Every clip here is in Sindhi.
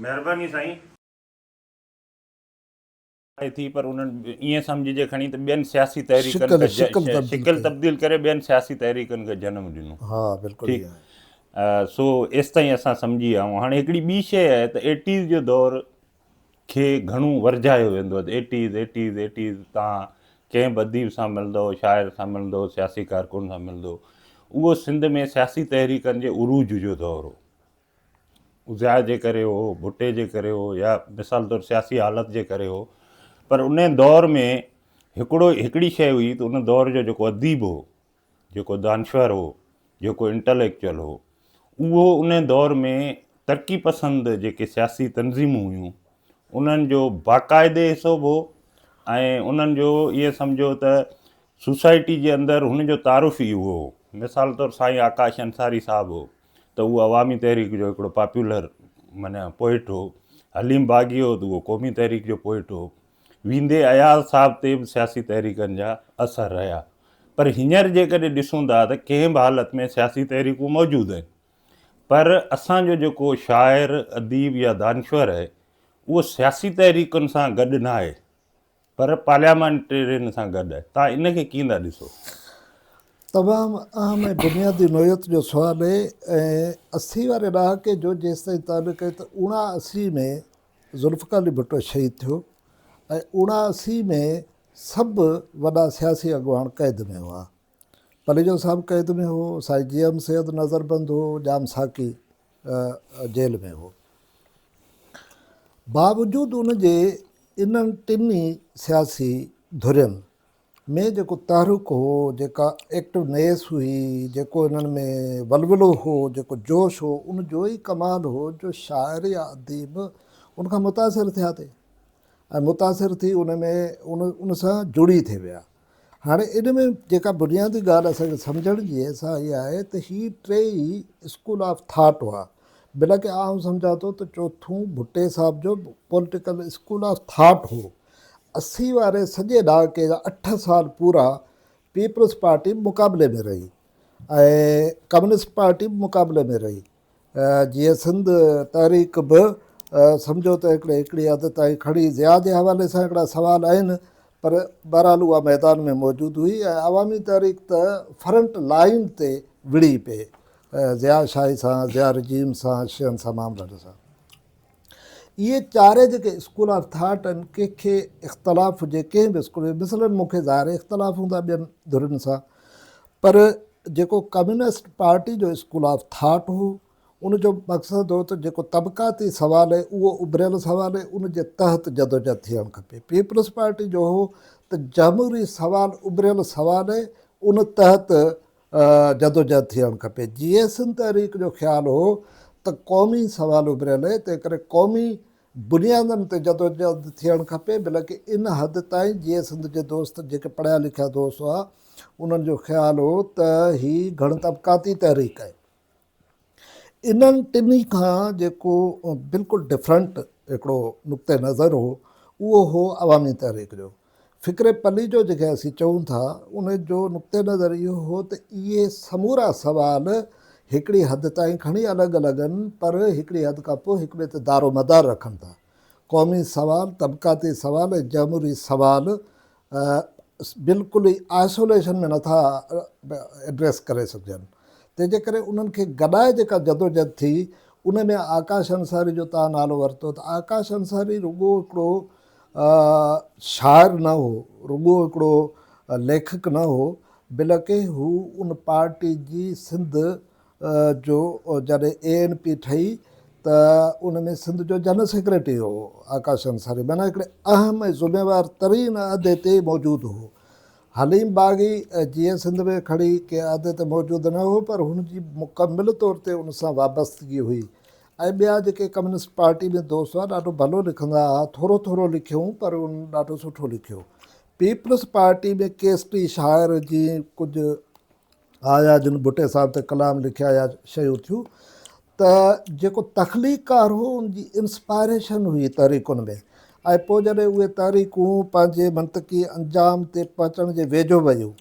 مهرباني سائين. آهي ٿي پر انهن ائين سمجهجي کڻي ته ٻين سياسي تحريڪن کي شڪل تبديل ڪري ٻين سياسي تحريڪن کي جنم ڏنو. ها بلڪل ٺيڪ سو ايستائين اسان سمجهي ويا آهيون. هاڻي هڪڙي ٻي شيء آهي ته ايٽيز جو دور کي گهڻو ورجايو ويندو آهي ته ايٽيز ايٽيز ايٽيز تان ڪنهن به اديب سان ملندو، شاعر سان ملندو، سياسي ڪارڪن سان ملندو، اهو سنڌ ۾ سياسي تحريڪن جي عروج جو دور هو. ضياء جي ڪري هو، ڀٽي جي ڪري هو يا مثال طور سياسي حالت جي ڪري هو پر ان دور ۾ هڪڙو هڪڙي شيء هئي ته ان دور جو جيڪو اديب هو، جيڪو دانشور هو، جيڪو انٽليڪچوئل هو، اهو ان دور ۾ ترقي پسند جيڪي سياسي تنظيمون هيون انهن جو باقاعدي حصو به هو ۽ انهن جو ائين سمجهو ته سوسائٽي جي اندر هن جو تعارف ئي اهو هو. مثال طور سائين آڪاش انصاري صاحب هو ته اهو عوامي تحريڪ جو هڪڙو پاپيولر معنيٰ پوئٽ هو. حليم باغي هو ته اهو قومي تحريڪ جو پوئٽ هو. ويندي اياز صاحب تي به سياسي تحريڪن جا اثر رهيا. پر هينئر جيڪڏهن ڏسون ٿا ته ڪنهن به حالت ۾ سياسي تحريڪون موجود آهن پر اسان جو جيڪو شاعر، اديب يا دانشور آهي اهو سياسي تحريڪن سان گڏ ناهي. پر پارليامانٽيرين سان گڏ توهان ان کي ڪيئن ٿا ڏسو؟ تمام اهم ۽ بنيادي نوعيت جو سوال اهي ۽ 80 واري ڏهاڪي جو جيستائين تعلق اهي ته 79 ۾ ذوالفقار علي ڀٽو شهيد ٿيو ۽ 79 ۾ سڀ وڏا سياسي اڳواڻ قيد ۾ هئا. پليجو صاحب قيد ۾ هو، سائين جي ايم سيد نظربند هو، ڄام ساقي جيل ۾ هو. باوجود ان جي انهن ٽنهي سياسي ڌرين ۾ جيڪو تحرڪ هو، جيڪا ايڪٽونيس هئي، جيڪو انهن ۾ ولولو هو، جيڪو جوش هو، ان جو ئي ڪمال هو جو شاعر يا اديب ان کان متاثر ٿيا ٿي ۽ متاثر ٿي ان ۾ ان سان جڙي ٿي ويا. هاڻي ان ۾ جيڪا بنيادي ڳالهه اسان کي سمجهڻ جي آهي سا اها آهي ته هي ٽي ئي اسڪول آف ٿاٽ هئا. بلڪه آئون سمجهان ٿو ته چوٿون ڀٽي صاحب جو پوليٽيڪل اسڪول آف ٿاٽ هو. 80 واري سڄي ڏهاڪي جا اٺ سال پورا پيپلز پارٽي به مقابلي ۾ رهي ۽ ڪميونسٽ پارٽي به مقابلي ۾ رهي. جيئي سنڌ تحريڪ به سمجهو ته هڪڙي هڪڙي حد تائين کڻي ضياء جي حوالي سان هڪڙا سوال آهن پر بهرحال اها ميدان ۾ موجود هئي ۽ عوامي تحريڪ ته فرنٽ لائين تي وڙهي پئي ضياء شاهي سان ضياء رجيم سان شين سان معاملن سان. اهي چارئي جيڪي اسڪول آف ٿاٽ آهن ڪنهن کي اختلاف هجي ڪنهن به اسڪول ۾ مثلاً مون کي ظاهر اختلاف هوندا ٻين ڌرين سان پر جيڪو ڪميونسٽ پارٽي جو اسڪول آف ٿاٽ هو ان جو مقصد هو ته جيڪو طبقاتي سوال آهي اهو اڀريل سوال آهي ان جي تحت جدوجهد ٿيڻ کپي پيپلز پارٽي جو هو ته جمهوري سوال اڀريل سوال آهي ان تحت جدوجهد ٿيڻ کپي. جيئي سنڌ تحريڪ جو خيال هو ته قومي سوال اڀريل اهي، تنهن ڪري قومي بنيادن تي جدوجهد ٿيڻ کپي، بلڪ ان حد تائين جيئي سنڌ جي دوست جيڪي پڙهيا لکيا دوست هئا، انهن جو خيال هو ته هي گهڻ طبقاتي تحريڪ آهي. انهن ٽنهي کان جيڪو بلڪل ڊفرنٽ هڪڙو نقطه نظر هو، اهو هو عوامي تحريڪ جو. فڪر پليجو جنهن کي اسين چئون ٿا، ان جو نقطه نظر اهو هو ته اهي سمورا سوال هڪڙي حد تائين کڻي الڳ الڳ آهن، پر هڪڙي حد کان پوء هڪ ٻئي تي دارومدار رکن ٿا. قومي سوال، طبقاتي سوال ۽ جمهوري سوال بلڪل ئي آئسوليشن ۾ نٿا ايڊريس ڪري سگهجن. تنهن جي ڪري انهن کي گڏائي جيڪا جدوجهد ٿي، ان ۾ آڪاش انصاري جو توهان نالو ورتو ته آڪاش انصاري رڳو هڪڙو شاعر نه هو، رڳو هڪڙو ليکڪ نه هو، بلڪه هو ان پارٽي جي سنڌ جو جڏهن اي اين پي ٺهي ته ان ۾ سنڌ جو جنرل سيڪريٽري هو آڪاش انصاري معنيٰ هڪڙي اهم ۽ ذميوار ترين عهدي تي موجود هو. حليم باغي جيئن سنڌ ۾ کڻي ڪنهن عهدي تي موجود نه هو پر هن جي مڪمل طور تي ان سان وابستگي هئي ۽ ٻيا جيڪي ڪميونسٽ پارٽي ۾ دوست هئا ڏاڍو ڀلو لکندا هئا ٿورو ٿورو لکيائون پر انهن ڏاڍو سٺو لکيو. پيپلز پارٽي ۾ ڪيسٽي شاعر جي ڪجهه آيا جن ڀٽي صاحب تي ڪلام لکيا يا شيون ٿيون ته جيڪو تخليقڪار هو ان جي انسپائريشن هئي تحريڪن ۾ ۽ پوء جڏهن اهي تحريڪون پنهنجي منطقي انجام تي پهچڻ جي ويجهو ويون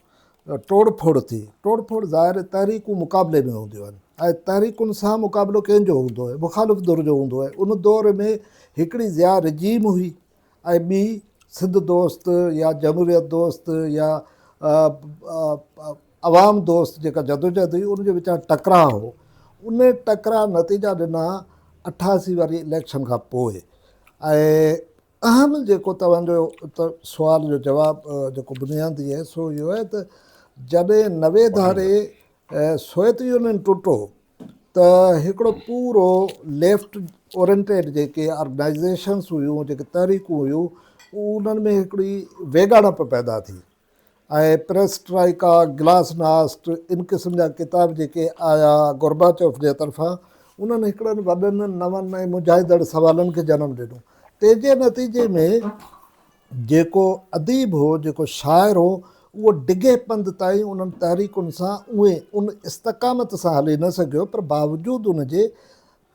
ٽوڙ ڦوڙ ٿي. ٽوڙ ڦوڙ ظاهر تحريڪون مقابلي ۾ هونديون آهن. ۽ تحريڪن سان مقابلو ڪنهن جو هوندو آهي؟ مخالف ڌر جو هوندو آهي. ان دور ۾ هڪڙي ضياء رجيم هئي ۽ ٻي سنڌ دوست يا جمهوريت دوست يا عوام دوست جيڪا جدوجهد هئي ان جي وچان ٽڪراء هو. ان ٽڪراء نتيجا ڏنا 88 واري اليڪشن کان پوء ۽ اهم جيڪو توهان جو سوال جو جواب جيڪو بنيادي آهي سو اهو آهي ته جڏهن 90 ڌاري سوويت يونين ٽٽو ته هڪڙو پورو ليفٽ اورينٽيڊ جيڪي آرگنائيزيشنس هيون جيڪي تحريڪون هيون انهن ۾ هڪڙي ويڳاڻپ پيدا ٿي ۽ پريسٽرائيڪا، گلاس ناسٽ ان قسم جا ڪتاب جيڪي آيا گورباچوف جي طرفان انهن هڪڙن وڏن نون ۽ منجهائيندڙ سوالن کي جنم ڏنو تنهن جي نتيجي ۾ جيڪو اديب هو، جيڪو شاعر هو، اهو ڊگهي پنڌ تائين انهن تحريڪن سان اونهي ان استقامت سان هلي نه سگهيو پر باوجود ان جي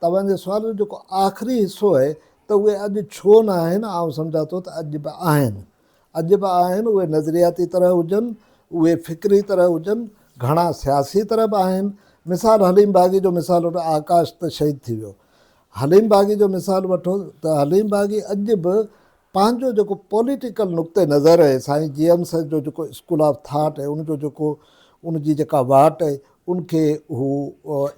توهان جي سوال جو جيڪو آخري حصو آهي ته اهي اڄ ڇو نه آهن، آئون سمجهان ٿو ته اڄ به آهن. اڄ به آهن، اهي نظرياتي طرح هجن، اهي فڪري طرح هجن، گهڻا سياسي طرح به آهن. مثال حليم باغي جو مثال وٺو، آڪاش ته شهيد ٿي ويو. حليم باغي جو مثال وٺو ته حليم باغي اڄ به پنهنجو جيڪو پوليٽيڪل نقطه نظر اهي سائين جي ايم سيد جو جيڪو اسڪول آف ٿاٽ اهي ان جو جيڪو ان جي جيڪا واٽ اهي ان کي هو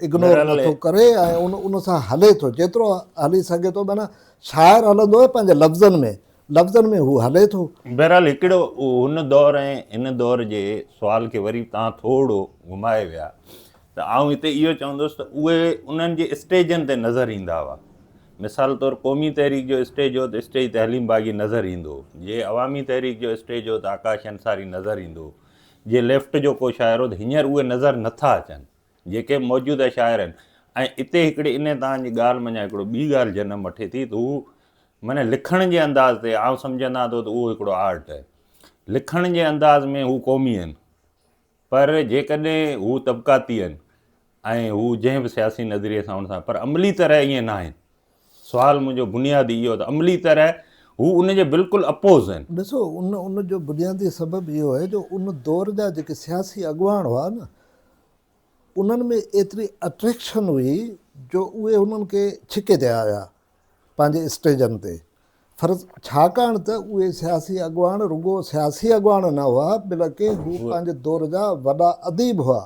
اگنور نٿو ڪري ۽ ان ان سان هلي ٿو جيترو هلي سگهي ٿو معنيٰ شاعر هلندو آهي پنهنجي لفظن ۾ لفظن ۾ هو هلي ٿو. بهرحال هڪڙو هن دور ۽ هن دور جي سوال کي وري توهان ٿورو گهمائي ويا ته آئون هتي اهو چوندس ته اهي انهن جي اسٽيجن تي نظر ايندا هئا مثال طور قومي تحريڪ جو اسٽيج هو ته اسٽيج تي حليم باغي نظر ايندو هو، جي عوامي تحريڪ جو اسٽيج هو ته آڪاش انصاري نظر ايندو هو، جي ليفٽ جو ڪو شاعر هو ته هينئر اهي نظر نه ٿا اچن جيڪي به موجوده شاعر آهن ۽ اتي هڪڙي انهي توهان جي ڳالهه منجهان هڪڙو ٻي ڳالهه جنم وٺي ٿي ته هو معنيٰ لکڻ جي انداز تي آئون سمجهندان ٿو ته اهو هڪڙو آرٽ آهي لکڻ جي انداز ۾ هو قومي آهن پر جيڪڏهن هو طبقاتي آهن ۽ هو جنهن به سياسي نظريي سان ان سان پر عملي طرح ائين نه آهن. سوال منهنجو بنيادي اهو ته عملي طرح هو ان جي بلڪل اپوز آهن. ڏسو ان ان جو بنيادي سبب اهو آهي جو ان دور جا جيڪي سياسي اڳواڻ هئا نه انهن ۾ ايتري اٽريڪشن هئي جو اهي انهن کي ڇڪي ٿي آيا پنهنجي اسٽيجن تي فرض ڇاڪاڻ ته اهي سياسي اڳواڻ رڳو سياسي اڳواڻ نه هئا بلڪه هو پنهنجي دور جا وڏا اديب هئا،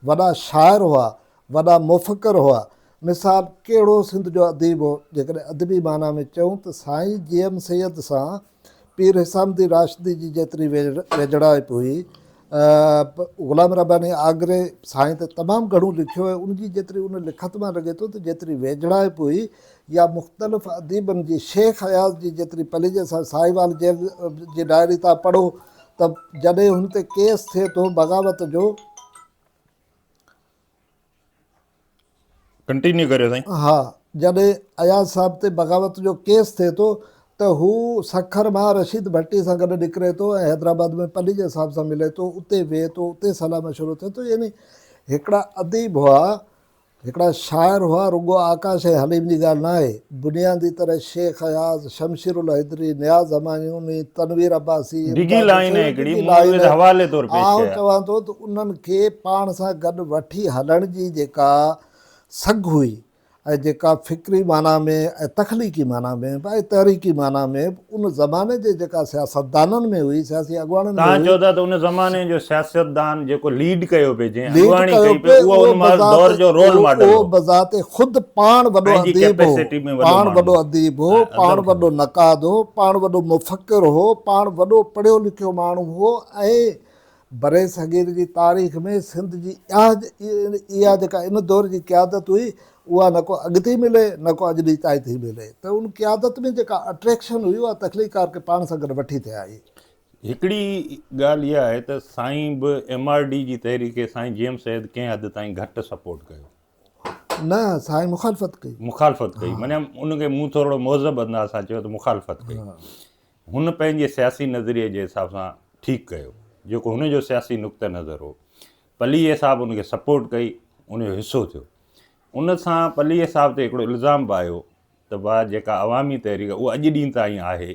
وڏا شاعر هئا، وڏا مفڪر هئا. مثال ڪهڙو سنڌ جو اديب هو جيڪڏهن ادبي معنيٰ ۾ چئون ته سائين جي ايم سيد سان پير حسام الدين راشدي جي جيتري ويجهڙائپ هئي، غلام رباني آگري سائين ته تمام گهڻو لکيو آهي، ان جي جيتري ان لکت مان لڳي ٿو ته جيتري ويجهڙائپ هئي يا مختلف اديبن جي شيخ اياز جي جيتري پليجي سان ساهيوال جيل جي ڊائري تان پڙهو ته جڏهن هن تي ڪيس ٿئي ٿو بغاوت جو. ڪنٽينيو ڪريو سائين. ها جڏهن اياز صاحب تي بغاوت جو ڪيس ٿئي ٿو ته هو سکر مان رشيد ڀٽي سان گڏ نڪري ٿو ۽ حيدرآباد ۾ پليجي صاحب سان ملي ٿو اتي ويهي ٿو اتي صلاح مشورو ٿئي ٿو يعني هڪڙا اديب هئا هڪڙا شاعر هئا رڳو آڪاش ۽ حليم جي ڳالهه نه آهي بنيادي طرح شيخ اياز، شمشير الحيدري، نياز همايوني، تنوير عباسي، ڊگهي امداد لائين حسين آهي هڪڙي ڊگهي مون لائين اهي آهي حوالي طور پيش آئون ڪيا. چوان ٿو ته انهن کي پاڻ سان گڏ وٺي هلڻ جي جيڪا سگهه هئي ۽ جيڪا فڪري معنيٰ ۾ ۽ تخليقي معنيٰ ۾ به ۽ تحريڪي معنيٰ ۾ به ان زماني جي جيڪا سياستدانن ۾ هئي، سياسي اڳواڻن ۾ توهان هئي. چئو ٿا ته ان زماني جو سياستدان جيڪو ليڊ ڪيو پئي، جنهن ليڊ اڳواڻي ڪيو ڪئي پئي، پئي، اهو اهو ان مهل دور بذات جو رول اهو ماڊل اهو هو. بذات خود پاڻ وڏو پنهنجي اديب هو، ڪيپيسٽي ۾ وڏو پاڻ ماڻهو وڏو هو. اديب هو، ۽ پاڻ ادب وڏو کي. نقاد هو، پاڻ وڏو مفڪر هو، پاڻ وڏو پڙهيو لکيو ماڻهو هو ۽ برصغير جي تاريخ ۾ سنڌ جي اها جيڪا ان دور جي قيادت هئي اها نه ڪو اڳ ٿي ملي نه ڪو اڄ ڏينهن تائين ٿي ملي ته ان قيادت ۾ جيڪا اٽريڪشن هئي اها تخليقڪار کي پاڻ سان گڏ وٺي ٿي آئي. هڪڙي ڳالهه اها آهي ته سائين به ايم آر ڊي جي تحريڪ کي سائين جي ايم سيد ڪنهن حد تائين گهٽ سپورٽ ڪيو. نه سائين مخالفت ڪئي. مخالفت ڪئي معنيٰ ان کي مون ٿورڙو مهذب انداز سان چيو ته مخالفت ڪئي. هن پنهنجي سياسي نظريي جي حساب سان ٺيڪ ڪيو جيڪو هن جو سياسي نقطه نظر هو. پليجي صاحب ان کي سپورٽ ڪئي ان جو حصو ٿيو. ان سان پليجي صاحب تي هڪڙو الزام به آيو ته ڀاء جيڪا عوامي تحريڪ اها اڄ ڏينهن تائين آهي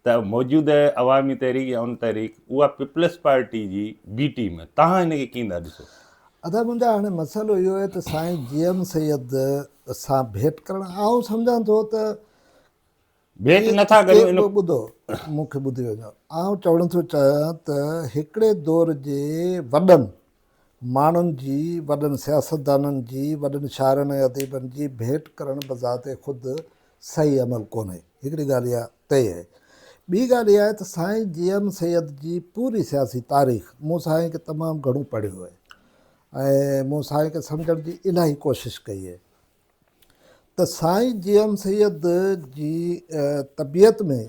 ته موجوده عوامي تحريڪ يا ان تحريڪ اها پيپلز پارٽي جي بي ٽيم آهي. توهان ان کي ڪيئن ٿا ڏسو؟ ادا منهنجا هاڻي مسئلو اهو آهي ته سائين جي ايم سيد سان ڀيٽ ڪرڻ آئون سمجهان ٿو ته ڀيٽ نٿا ڪريون ان ٻڌو مون کي ٻڌي وڃو آئون چوڻ ٿو چاهيان ته هڪڙي دور جي وڏن ماڻهن جي وڏن سياستدانن جي وڏن شاعرن ۽ اديبن جي ڀيٽ ڪرڻ بذات خود صحيح عمل ڪونهي هڪڙي ڳالهه اها طئي آهي ٻي ڳالهه اها آهي ته سائين جي ايم سيد جي پوري سياسي تاريخ مون سائين کي تمام گهڻو پڙهيو آهي ۽ مون سائين کي سمجهڻ جي الاهي ڪوشش ڪئي آهي ته سائين جي ايم سيد جي طبيعت ۾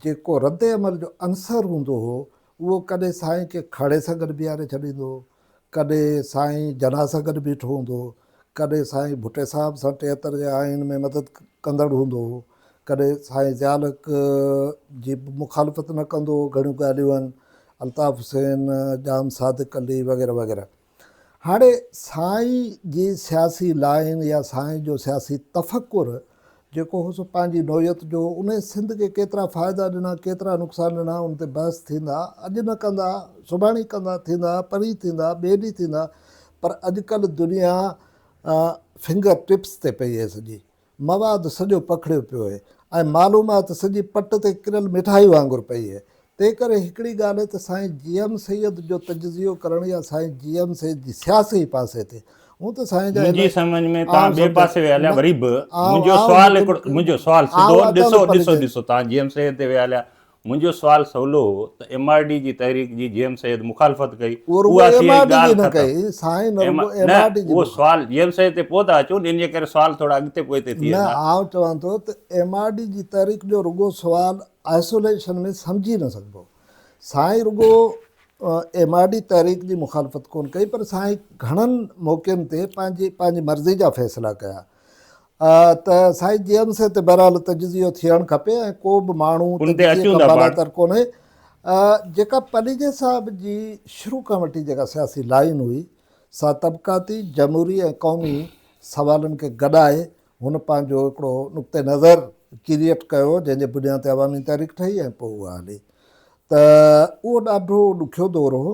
جيڪو رد عمل جو عنصر هوندو هو اهو ڪڏهن سائين کي کاڙي سان گڏ بيهاري ڇڏيندو هو، ڪڏهن سائين جناح سان گڏ بيٺو هوندو هو، ڪڏهن سائين ڀٽي صاحب سان 73 جي آئين ۾ مدد ڪندڙ هوندو هو، ڪڏهن سائين ضياء الحق جي به مخالفت نه ڪندو هو، گهڻيون ڳالهيون آهن، الطاف حسين، ڄام صادق علي وغيره وغيره. هاڻي سائين جي سياسي لائين يا سائين جو سياسي تفڪر جيڪو هو سو پنهنجي نوعيت جو هو، انهي سنڌ کي ڪيترا فائدا ڏنا ڪيترا نقصان ڏنا ان تي بحث ٿيندا، اڄ نه ڪندا سڀاڻي ڪندا ٿيندا پرين ٿيندا ٻئي ڏينهن ٿيندا پر اڄڪلهه دنيا فنگر ٽپس تي پئي آهي سڄي مواد سڄو پکڙيو پيو آهي ۽ معلومات سڄي پٽ تي ڪريل مٺائي وانگر پئي آهي. تنهن ڪري هڪڙي ڳالهه ته سائين جي ايم سيد جو تجزيو ڪرڻ يا سائين جي ايم سيد جي سياسي پاسي تي هون ته سائين جا منهنجي سمجهه ۾ توهان ٻئي پاسي ويا هليا وري به منهنجو سوال هڪڙو منهنجو سوال سڌو ڏسو ڏسو ڏسو توهان جي ايم سيد تي ويا هليا منهنجو سوال سولو هو ته ايم آر ڊي جي تحريڪ جي جي ايم سيد مخالفت ڪئي اها ٿي وئي ڳالهه ختم. نه اهو سوال جي ايم سيد تي پوء ٿا اچون ان جي ڪري سوال ٿورا اڳتي پوئتي ٿي ويندا. نه آئون چوان ٿو ته ايم آر ڊي جي تحريڪ جو رڳو سوال آئسوليشن ۾ سمجهي نه سگهبو. سائين رڳو ايم آر ڊي تحريڪ جي مخالفت ڪونه ڪئي پر سائين گهڻن موقعن تي پنهنجي پنهنجي مرضي جا فيصلا ڪيا. ته سائين جي ايم سي تي بهرحال تجزيو ٿيڻ کپي ۽ ڪو به ماڻهو ان تي تجزيي اچون کان ٿا پاڻ. بالاتر ڪونهي. جيڪا پليجي صاحب جي شروع کان وٺي جيڪا سياسي لائين هئي سا طبقاتي، جمهوري ۽ قومي سوالن کي گڏائي هن پنهنجو هڪڙو نقطه نظر ڪريئيٽ ڪيو جنهن جي بنياد تي عوامي تحريڪ ٺهي ۽ پوء اها هلي ته اهو ڏاڍو ڏکيو دور هو.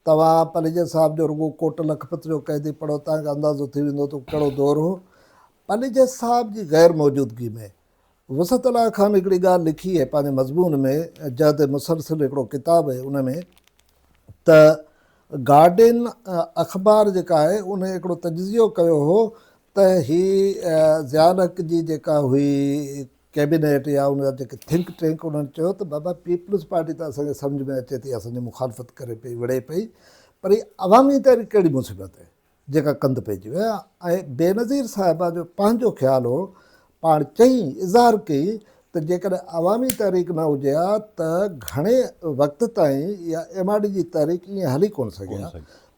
توهان پليجي صاحب جو رڳو ڪوٽ لکپت جو قيدي پڙهو توهان کي اندازو ٿي ويندو ته ڪهڙو دور هو. پليجي صاحب جي غير موجودگي ۾ وسعت الله خان هڪڙي ڳالهه لکي آهي پنهنجي مضمون ۾ جهد مسلسل هڪڙو ڪتاب آهي ان ۾ ته گارڊين اخبار جيڪا آهي ان هڪڙو تجزيو ڪيو هو ته هي ضياء الحق جي جيڪا هئي ڪيبينيٽ يا ان جا جيڪي ٿنڪ ٽينڪ انهن چيو ته بابا پيپلز پارٽي ته اسان کي سمجهه ۾ اچي ٿي اسان جي مخالفت ڪري پئي وڙهي پئي پر هي عوامي تحريڪ ڪهڙي مصيبت آهي جيڪا ڪنڌ پئجي وئي آهي ۽ بينظير صاحبه جو پنهنجو خيال هو پاڻ چئي اظهار ڪئي ته جيڪڏهن عوامي تحريڪ نه هجي ها ته گهڻي وقت تائين اها ايم آر ڊي جي تحريڪ ائين هلي ڪونه سگهي ها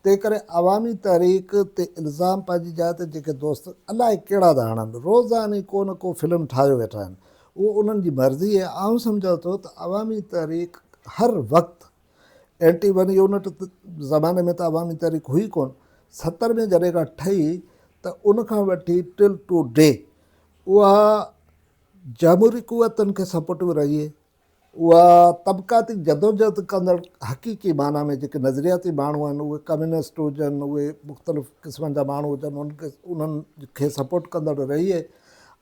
تنهن ڪري عوامي تحريڪ تي الزام پنهنجي جاء تي جيڪي دوست الائي ڪهڙا ٿا هڻن، روزاني ڪو نه ڪو فلم ٺاهيو ويٺا آهن، اهو انهن جي مرضي آهي، آئون سمجهان ٿو ته عوامي تحريڪ هر وقت اينٽي ون يونٽ زماني ۾ ته عوامي تحريڪ هئي ڪونه، 70 ۾ جڏهن کان ٺهي ته ان کان وٺي ٽل ٽو ڊي اها جمهوري قوتن کي سپورٽو رهي، اها طبقاتي جدوجهد ڪندڙ حقيقي معنيٰ ۾ جيڪي نظرياتي ماڻهو آهن اهي ڪميونسٽ هجن اهي مختلف قسمن جا ماڻهو هجن انهن کي انهن کي سپورٽ ڪندڙ رهي آهي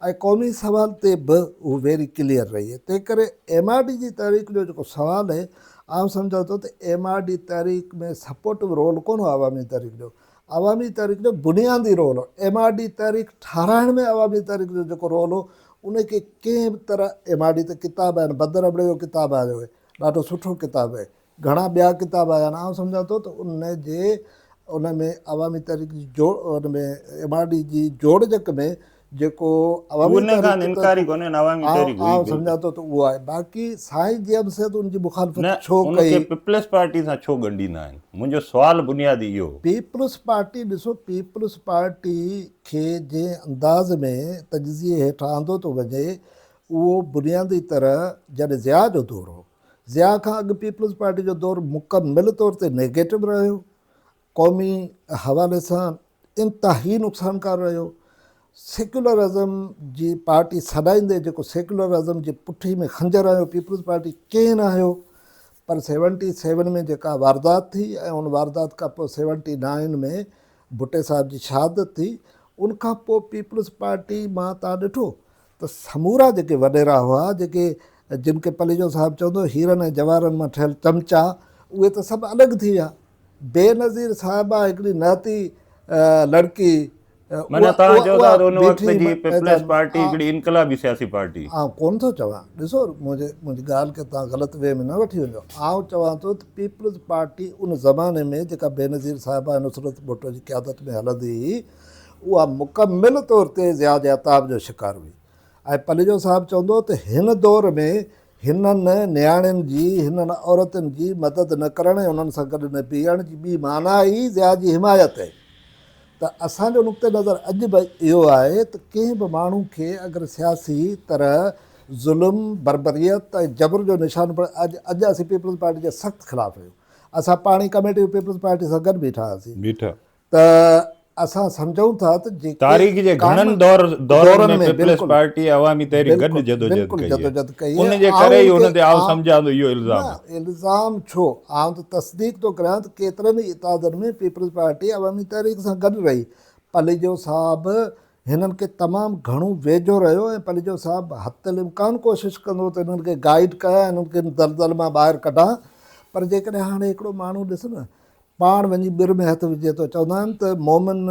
۽ قومي سوال تي به هو ويري ڪليئر رهي آهي تنهن ڪري ايم آر ڊي جي تحريڪ جو جيڪو سوال آهي آئون سمجهان ٿو ته ايم آر ڊي تحريڪ ۾ سپورٽو رول ڪونه هو عوامي تحريڪ جو عوامي تحريڪ جو بنيادي رول هو. ايم آر ڊي تحريڪ ٺاراهڻ ۾ عوامي تحريڪ جو جيڪو رول هو، ان کي ڪنهن به طرح ايم آر ڊي تي ڪتاب آهن، بدر ابڙي جو ڪتاب آيو آهي، ڏاڍو سٺو ڪتاب آهي، گهڻا ٻيا ڪتاب آيا آهن، آئون سمجهان ٿو ته ان جي ان ۾ عوامي تحريڪ جي جوڙ ان ۾ ايم آر ڊي جي جوڙجڪ ۾ جيڪو عوامي ان کان تحريڪ انڪاري ڪونهي نه عوامي تحريڪ هئي آئون بلڪل. سمجهان ٿو ته اهو آهي باقي سائين جي ايم سيد ان جي مخالفت نه ڇو ان کي ڪئي. پيپلز پارٽي سان ڇو ڳنڍيندا آهن منهنجو سوال بنيادي اهو هو. پيپلز پارٽي ڏسو پيپلز پارٽي کي جنهن انداز ۾ تجزيي هيٺ آندو ٿو وڃي اهو بنيادي طرح جڏهن ضياء جو دور هو ضياء کان اڳ پيپلز پارٽي جو دور مڪمل طور تي نيگيٽو رهيو قومي حوالي سان انتهائي نقصانڪار رهيو. سيڪيولرازم جي پارٽي سڏائيندي جيڪو سيڪيولرازم جي پٺي ۾ خنجر هنيو پيپلز پارٽي ڪنهن نه هنيو پر سيونٽي سيون ۾ جيڪا واردات ٿي ۽ ان واردات کان پوء سيونٽي نائن ۾ ڀٽي صاحب جي شهادت ٿي، ان کان پوء پيپلز پارٽي مان توهان ڏٺو ته سمورا جيڪي وڏيرا هئا، جيڪي جن کي پليجو صاحب چوندو هو هيرن ۽ جواهرن مان ٺهيل چمچا، اهي ته سڀ الڳ ٿي ويا. بينظير صاحبه هڪڙي نهتي لڙڪي معنيٰ توهان چئو ٿا ته ان وقت جي پيپلز پارٽي هڪڙي انقلابي سياسي پارٽي. آئون ڪونه ٿو چوان، ڏسو منهنجي منهنجي ڳالهه کي توهان غلط وي ۾ نه وٺي وڃو. آئون چوان ٿو ته پيپلز پارٽي ان زماني ۾ جيڪا بينظير صاحبه ۽ نصرت ڀٽو جي قيادت ۾ هلندي هئي، اها مڪمل طور تي ضياء جي عتاب جو شڪار هئي ۽ پليجو صاحب چوندو هو ته هن دور ۾ هنن نياڻين جي، هنن عورتن جي مدد نه ڪرڻ ۽ انهن سان گڏ نه بيهڻ جي ٻي معنيٰ ئي ضياء جي حمايت آهي ته اسان جو نقطه نظر اڄ به اهو آهي ته ڪنهن به ماڻهو کي اگر سياسي طرح ظلم، بربريت ۽ جبر جو نشانو بڻ اڄ اڄ اسين پيپلز پارٽي جي سخت خلاف آهيون اسان پاڻي ڪميٽي به پيپلز پارٽي سان گڏ بيٺا هئاسين. بيٺا. ته اسان سمجهون ٿا ته جيڪي تاريخ جي گهڻن دور دورن ۾ پيپلز پارٽي ۽ عوامي تحريڪ گڏ جدوجهد ڪئي آهي ان جي ڪري ئي ان تي آئون سمجهان ٿو اهو الزام نه الزام ڇو آئون ته تصديق ٿو ڪريان ته ڪيترن ئي اتحادن ۾ پيپلز پارٽي عوامي تحريڪ سان گڏ رهي پليجو صاحب هنن کي تمام گهڻو ويجهو رهيو ۽ پليجو صاحب حتي الامڪان ڪوشش ڪندو ته هنن کي گائيڊ ڪيان هنن کي دلدل مان ٻاهر ڪڍان پر جيڪڏهن هاڻي هڪڙو ماڻهو ڏس نه پاڻ وڃي ٻر ۾ هٿ وجهي ٿو. چوندا آهن ته مومن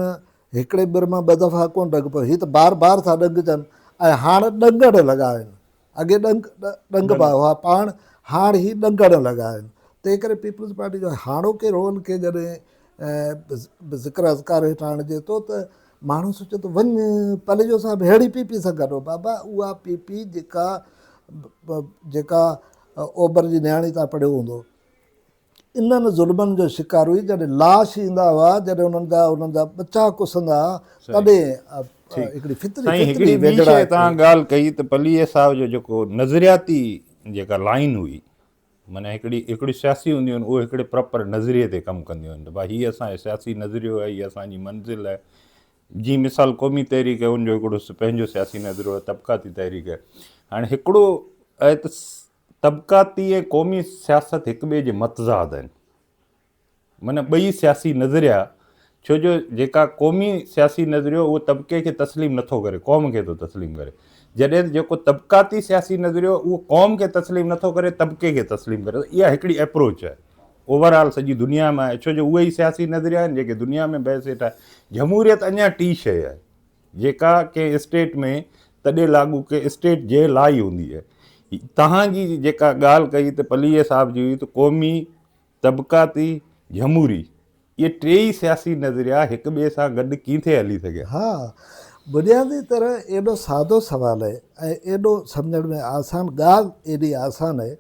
هڪڙي ٻر مان ٻه دفعا ڪونه ڏنگ پيو. هي ته بار بار ٿا ڏنگجن ۽ هاڻ ڏنگڻ لڳا آهن. اڳي ڏنگ ڏنگبا هئا پاڻ، هاڻ هي ڏنگڻ لڳا آهن. تنهن ڪري پيپلز پارٽي جو هاڻوڪي رول کي جڏهن ذڪر اذڪار هيٺ آڻجي ٿو ته ماڻهو سوچي ٿو وڃ پليجو صاحب ههڙي پي پي سان گڏ هو. بابا اها پي پي جيڪا جيڪا اوڀر جي نياڻي تان پڙهيو هوندو. انهن ظلمن جو شڪار هئي، جڏهن لاش ايندا هئا، جڏهن انهن جا انهن جا ٻچا ڪسندا هئا، تڏهن هڪڙي فطري سائين هڪڙي فطري ٻي شيء ويجهڙائپ توهان هئي. ڳالهه ڪئي ته پليجي صاحب جو جيڪو نظرياتي جيڪا لائين هئي معنيٰ هڪڙي هڪڙي سياسي هونديون آهن اهي هڪڙي پراپر نظريي تي ڪم ڪنديون آهن ته ڀاء هي اسان جو سياسي نظريو آهي هي اسان جي منزل آهي جيئن مثال قومي تحريڪ آهي ان جو هڪڙو پنهنجو سياسي نظريو آهي طبقاتي تحريڪ آهي هاڻي هڪڙو آهي ته طبقاتي ۽ قومي سياست هڪ ٻئي جي متضاد آهن. معنيٰ ٻئي سياسي نظريا ڇو جو جيڪا قومي سياسي نظريو اهو طبقي کي تسليم نٿو ڪري قوم کي ٿو تسليم ڪري جڏهن ته جيڪو طبقاتي سياسي نظريو اهو قوم کي تسليم نٿو ڪري طبقي کي تسليم ڪري اها هڪڙي اپروچ آهي اوور آل سڄي دنيا ۾ آهي ڇو جو اهي ئي سياسي نظريا آهن جيڪي دنيا ۾ بحث هيٺ آهي جمهوريت اڃا ٽي شيء آهي جيڪا ڪنهن اسٽيٽ ۾ تڏهن لاڳو ڪنهن اسٽيٽ جي لاء ئي هوندي آهي. توهان جي جيڪا ڳالهه ڪئي ته پليجي صاحب جي هئي ته قومي، طبقاتي، جمهوري اهي ٽيئي سياسي نظريا هڪ ٻئي سان گڏ ڪيئن ٿي هلي سگهيا؟ ها، بنيادي طرح ايڏو سادو سوال آهي ۽ ايڏو سمجهڻ ۾ آسان ڳالهه ايڏي آسان آهي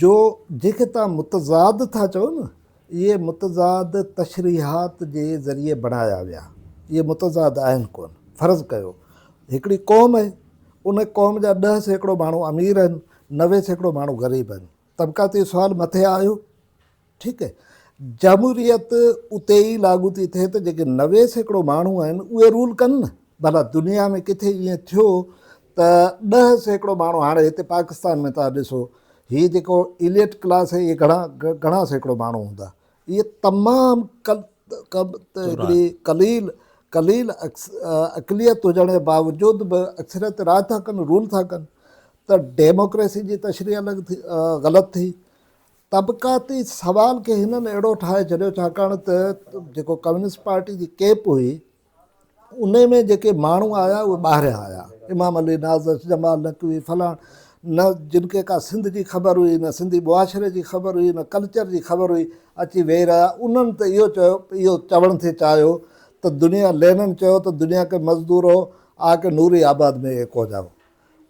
جو جنهن کي توهان متضاد ٿا چئو نه، اهي متضاد تشريحات جي ذريعي بڻايا ويا. اهي متضاد آهن ڪونه. فرض ڪيو هڪڙي قوم آهي، ان قوم جا 10% ماڻهو امير آهن، 90% ماڻهو غريب آهن. طبقاتي سوال مٿي آيو. ٺيڪ آهي. جمهوريت اتي ئي لاڳو ٿي ٿئي ته جيڪي 90% ماڻهو آهن اهي رول ڪن نه. ڀلا دنيا ۾ ڪٿي ائين ٿيو ته 10% ماڻهو هاڻي هتي پاڪستان ۾ توهان ڏسو هي جيڪو ايليٽ ڪلاس آهي اهي گهڻا گهڻا سيڪڙو ماڻهو هوندا اهي تمام هڪڙي قليل قليل اقليت هجڻ جي باوجود به اڪثريت راڄ ٿا ڪن رول ٿا ڪن ته ڊيموڪريسي جي تشريح الڳ ٿي غلط ٿي طبقاتي سوال کي هنن اهڙو ٺاهي ڇڏيو ڇاڪاڻ ته جيڪو ڪميونسٽ پارٽي جي ڪيپ هئي انهي ۾ جيڪي ماڻهو آيا اهي ٻاهريان آيا امام علي نازش جمال نقوي فلاڻ نه جن کي ڪا سنڌ جي خبر هئي نه سنڌي معاشري جي خبر هئي نه ڪلچر جي خبر هئي اچي ويهي رهيا انهن ته اهو چيو اهو چوڻ ٿي چاهيو ته دنيا لينن چيو ته دنيا ڪي مزدورو آ ڪي نوري آباد ۾ ايڪ هو جائو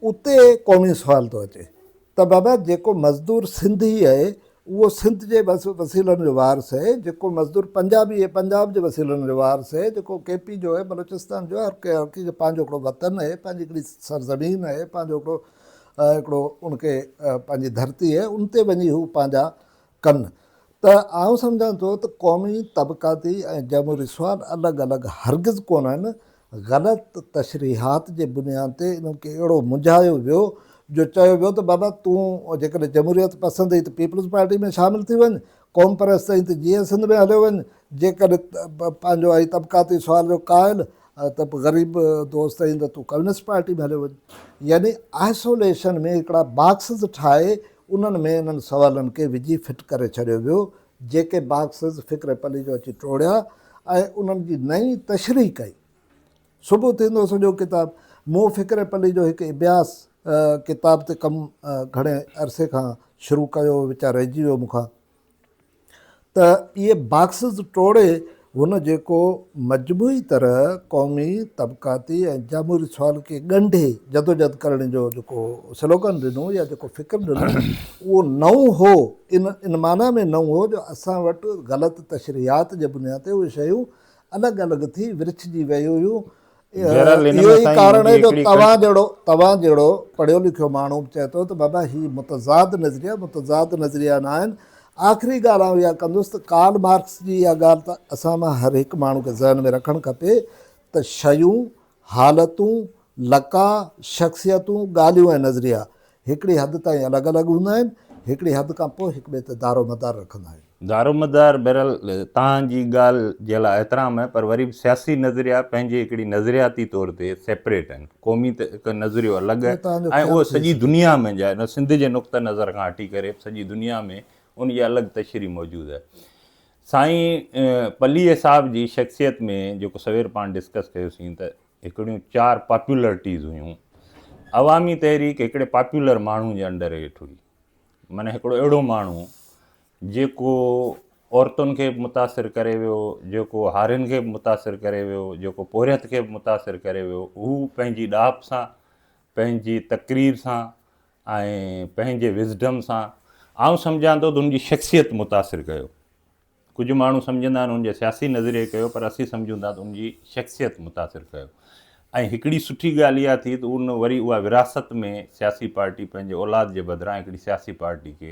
اتي قومي سوال ٿو اچي ته بابا جيڪو مزدور سنڌي اهي اهو سنڌ جي وسيلن جو وارث اهي، جيڪو مزدور پنجابي اهي پنجاب جي وسيلن جو وارث اهي، جيڪو ڪي پي جو اهي بلوچستان جو اهي، هر ڪنهن کي پنهنجو هڪڙو وطن اهي، پنهنجي هڪڙي سرزمين اهي، پنهنجو هڪڙو هڪڙو ان کي پنهنجي ڌرتي اهي، ان تي وڃي هو پنهنجا ڪن ته آئون سمجهان ٿو ته قومي، طبقاتي ۽ جمهوري سوال الڳ الڳ هرگز ڪونه آهن، غلط تشريحات جي بنياد تي انهن کي اهڙو منجهايو ويو جو چيو ويو ته بابا تون جيڪڏهن جمهوريت پسند اٿئي ته پيپلز پارٽي ۾ شامل ٿي وڃ، قومپرست آهين ته جيئي سنڌ ۾ هليو وڃ، جيڪڏهن پنهنجو آهين طبقاتي سوال جو قائل ته غريب دوست آهين ته تون ڪميونسٽ پارٽي ۾ هليو وڃ. يعني آئسوليشن ۾ هڪڙا باڪسز ٺاهي انهن ۾ انهن سوالن کي وجهي فٽ ڪري ڇڏيو ويو، جيڪي باڪسز فڪر پليجو اچي ٽوڙيا ۽ انهن جي نئين تشريح ڪئي. صبح ٿيندو سڄو ڪتاب. مون فڪر پليجو هڪ اڀياس ڪتاب تي ڪم گهڻي عرصي کان شروع ڪيو هو، وچان رهجي ويو مون کان. ته اهي باڪسز ٽوڙي هن جيڪو مجموعي طرح قومي، طبقاتي ۽ جمهوري سوال کي ڳنڍي جدوجهد ڪرڻ جو جيڪو سلوگن ڏنو يا جيڪو فڪر ڏنو اهو نئون هو، ان ان معنيٰ ۾ نئون هو جو اسان وٽ غلط تشريحات جي بنياد تي اهي شيون الڳ الڳ ٿي ورڇجي ويون هيون. بهرحال ان اهو ۾ ئي سائين ڪارڻ منهنجي آهي جو هڪڙي توهان جهڙو توهان جهڙو پڙهيو لکيو ماڻهو به چئي ٿو ته بابا هي متضاد نظريا متضاد نظريا نه آهن. آخري ڳالهه آئون اها ڪندس ته ڪارل مارڪس جي اها ڳالهه ته اسان مان هر هڪ ماڻهو کي ذهن ۾ رکڻ کپي ته شيون، حالتون، لقاء، شخصيتون، ڳالهيون ۽ نظريا هڪڙي حد تائين الڳ الڳ هوندا آهن، هڪڙي حد کان پوء هڪ ٻئي تي دارومدار رکندا آهن. دارومدار بهرحال توهان جي ڳالهه جي لاء احترام آهي پر وري به سياسي نظريا پنهنجي هڪڙي نظرياتي طور تي سيپريٽ آهن. قومي ته هڪ نظريو الڳ اهو توهان جو آهي ۽ خيال اهو ٿي سڄي سگهي ٿو. دنيا ۾ جا نه سنڌ جي نقطه نظر کان هٽي ڪري به سڄي دنيا ۾ ان جي الڳ تشريح موجود آهي. سائين پليجي صاحب جي شخصيت ۾ جيڪو سوير پاڻ ڊسڪس ڪيوسين ته هڪڙيون چار پاپيولرٽيز هيون. عوامي تحريڪ هڪڙي پاپيولر ماڻهو جي انڊر هيٺ هئي. معنيٰ هڪڙو اهڙو ماڻهو جيڪو عورتن کي به متاثر ڪري ويو، جيڪو هارين کي به متاثر ڪري ويو، جيڪو پورهيت کي به متاثر ڪري ويو، هو پنهنجي ڏاهپ سان، پنهنجي تقرير سان ۽ پنهنجي وزڊم سان آئون سمجهان ٿو ته هن جي شخصيت متاثر ڪيو. ڪجهه ماڻهو سمجهندا آهن هن جي سياسي نظريي ڪيو پر اسين سمجهون ٿا ته ان جي شخصيت متاثر ڪيو ۽ هڪڙي سٺي ڳالهه اها ٿي ته ان وري اها وراثت ۾ سياسي پارٽي پنهنجي اولاد جي بدران هڪڙي سياسي پارٽي کي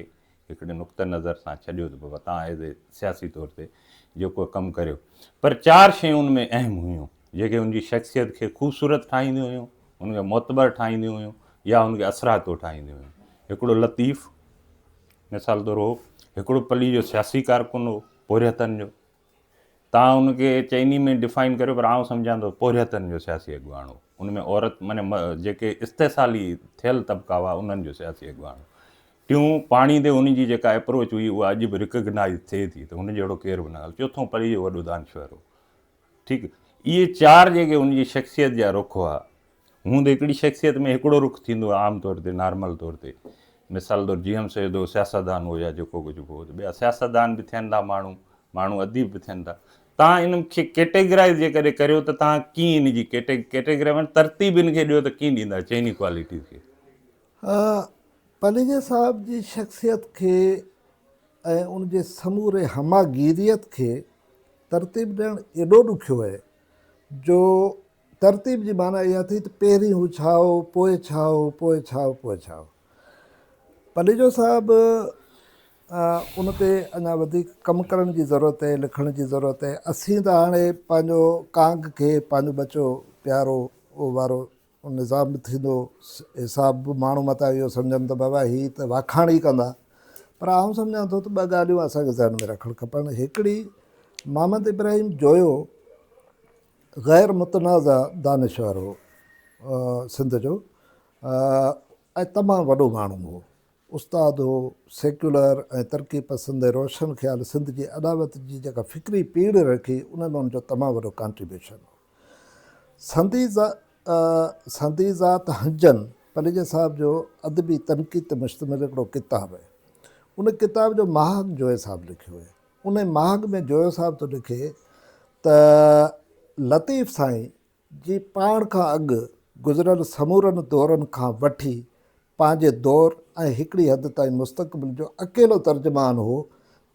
هڪڙي نقطه نظر سان ڇڏيو ته بابا توهان ايز اي سياسي طور تي جيڪو ڪم ڪريو پر چار شيون ان ۾ اهم هيون جيڪي ان جي شخصيت کي خوبصورت ٺاهينديون هيون ان کي معتبر ٺاهينديون هيون يا ان کي اثرائتو ٺاهينديون هيون هڪڙو لطيف مثال طور هو هڪڙو پلي جو سياسي ڪارڪن هو پورهيتن جو تان ان کي چئني ۾ ڊفائن ڪريو پر آئون سمجهان ٿو پورهيتن جو سياسي اڳواڻ هو ان ۾ عورت معني جيڪي استحصالي ٿيل طبقا هئا انهن جو سياسي اڳواڻ هو ٽيون پاڻي تي ان جي جيڪا اپروچ هئي اها اڄ به ريڪگنائز ٿئي ٿي ته هن جهڙو ڪير به نه چوٿون پلي جو وڏو دانشور هو ٺيڪ اهي چار جيڪي ان جي شخصيت جا رخ هئا هوند هڪڙي شخصيت ۾ هڪڙو رخ ٿيندو آهي عام طور تي نارمل طور تي مثال طور جي ايم سيد هو سياستدان هو يا جيڪو ڪجهه به هو ته ٻيا سياستدان به ٿين ٿا ماڻهو ماڻهو اديب به ٿين ٿا تان ان کي ڪيٽيگرائز جيڪڏهن ڪريو ته تان ڪيئن ان جي ڪيٽيگرائز معنيٰ ترتيب ان کي ڏيو ته ڪيئن ڏيندا چئني ڪوالٽيز کي. پليجي صاحب جي شخصيت کي ۽ ان جي سموري همه گيريت کي ترتيب ڏيڻ ايڏو ڏکيو آهي جو ترتيب جي معنيٰ اها ٿي ته پهرين هو ڇا هو، پوء ڇا هو، پوء ڇا هو، پوء ڇا هو. پليجو صاحب ان تي اڃا وڌيڪ ڪم ڪرڻ جي ضرورت آهي، لکڻ جي ضرورت آهي. اسين ته هاڻي پنهنجو ڪانگ کي پنهنجو ٻچو پيارو وارو نظام به ٿيندو، حساب به ماڻهو متان اهو سمجهن ته بابا هي ته واکاڻ ئي ڪندا. پر آئون سمجهان ٿو ته ٻه ڳالهيون اسان کي ذهن ۾ رکڻ کپن. هڪڙي محمد ابراهيم جويو غير متنازع دانشور هو سنڌ جو ۽ تمام وڏو ماڻهو هو. استاد هو، سيڪيولر ۽ ترقي پسند ۽ روشن خيال سنڌ جي اڏاوت جي جيڪا فڪري پيڙهه رکي ان ۾ ان جو تمام وڏو ڪانٽريبيوشن هو. سندي سندي ذات هنجن پليجي صاحب جو ادبي تنقيد تي مشتمل هڪڙو ڪتاب آهي. ان ڪتاب جو مهاڳ جويي صاحب لکيو آهي. انهي مهاڳ ۾ جويو صاحب ٿو لکي ته لطيف سائين جي پاڻ کان اڳ گذريل سمورن دورن کان وٺي پنهنجي دور ۽ هڪڙي حد تائين مستقبل جو اڪيلو ترجمان هو،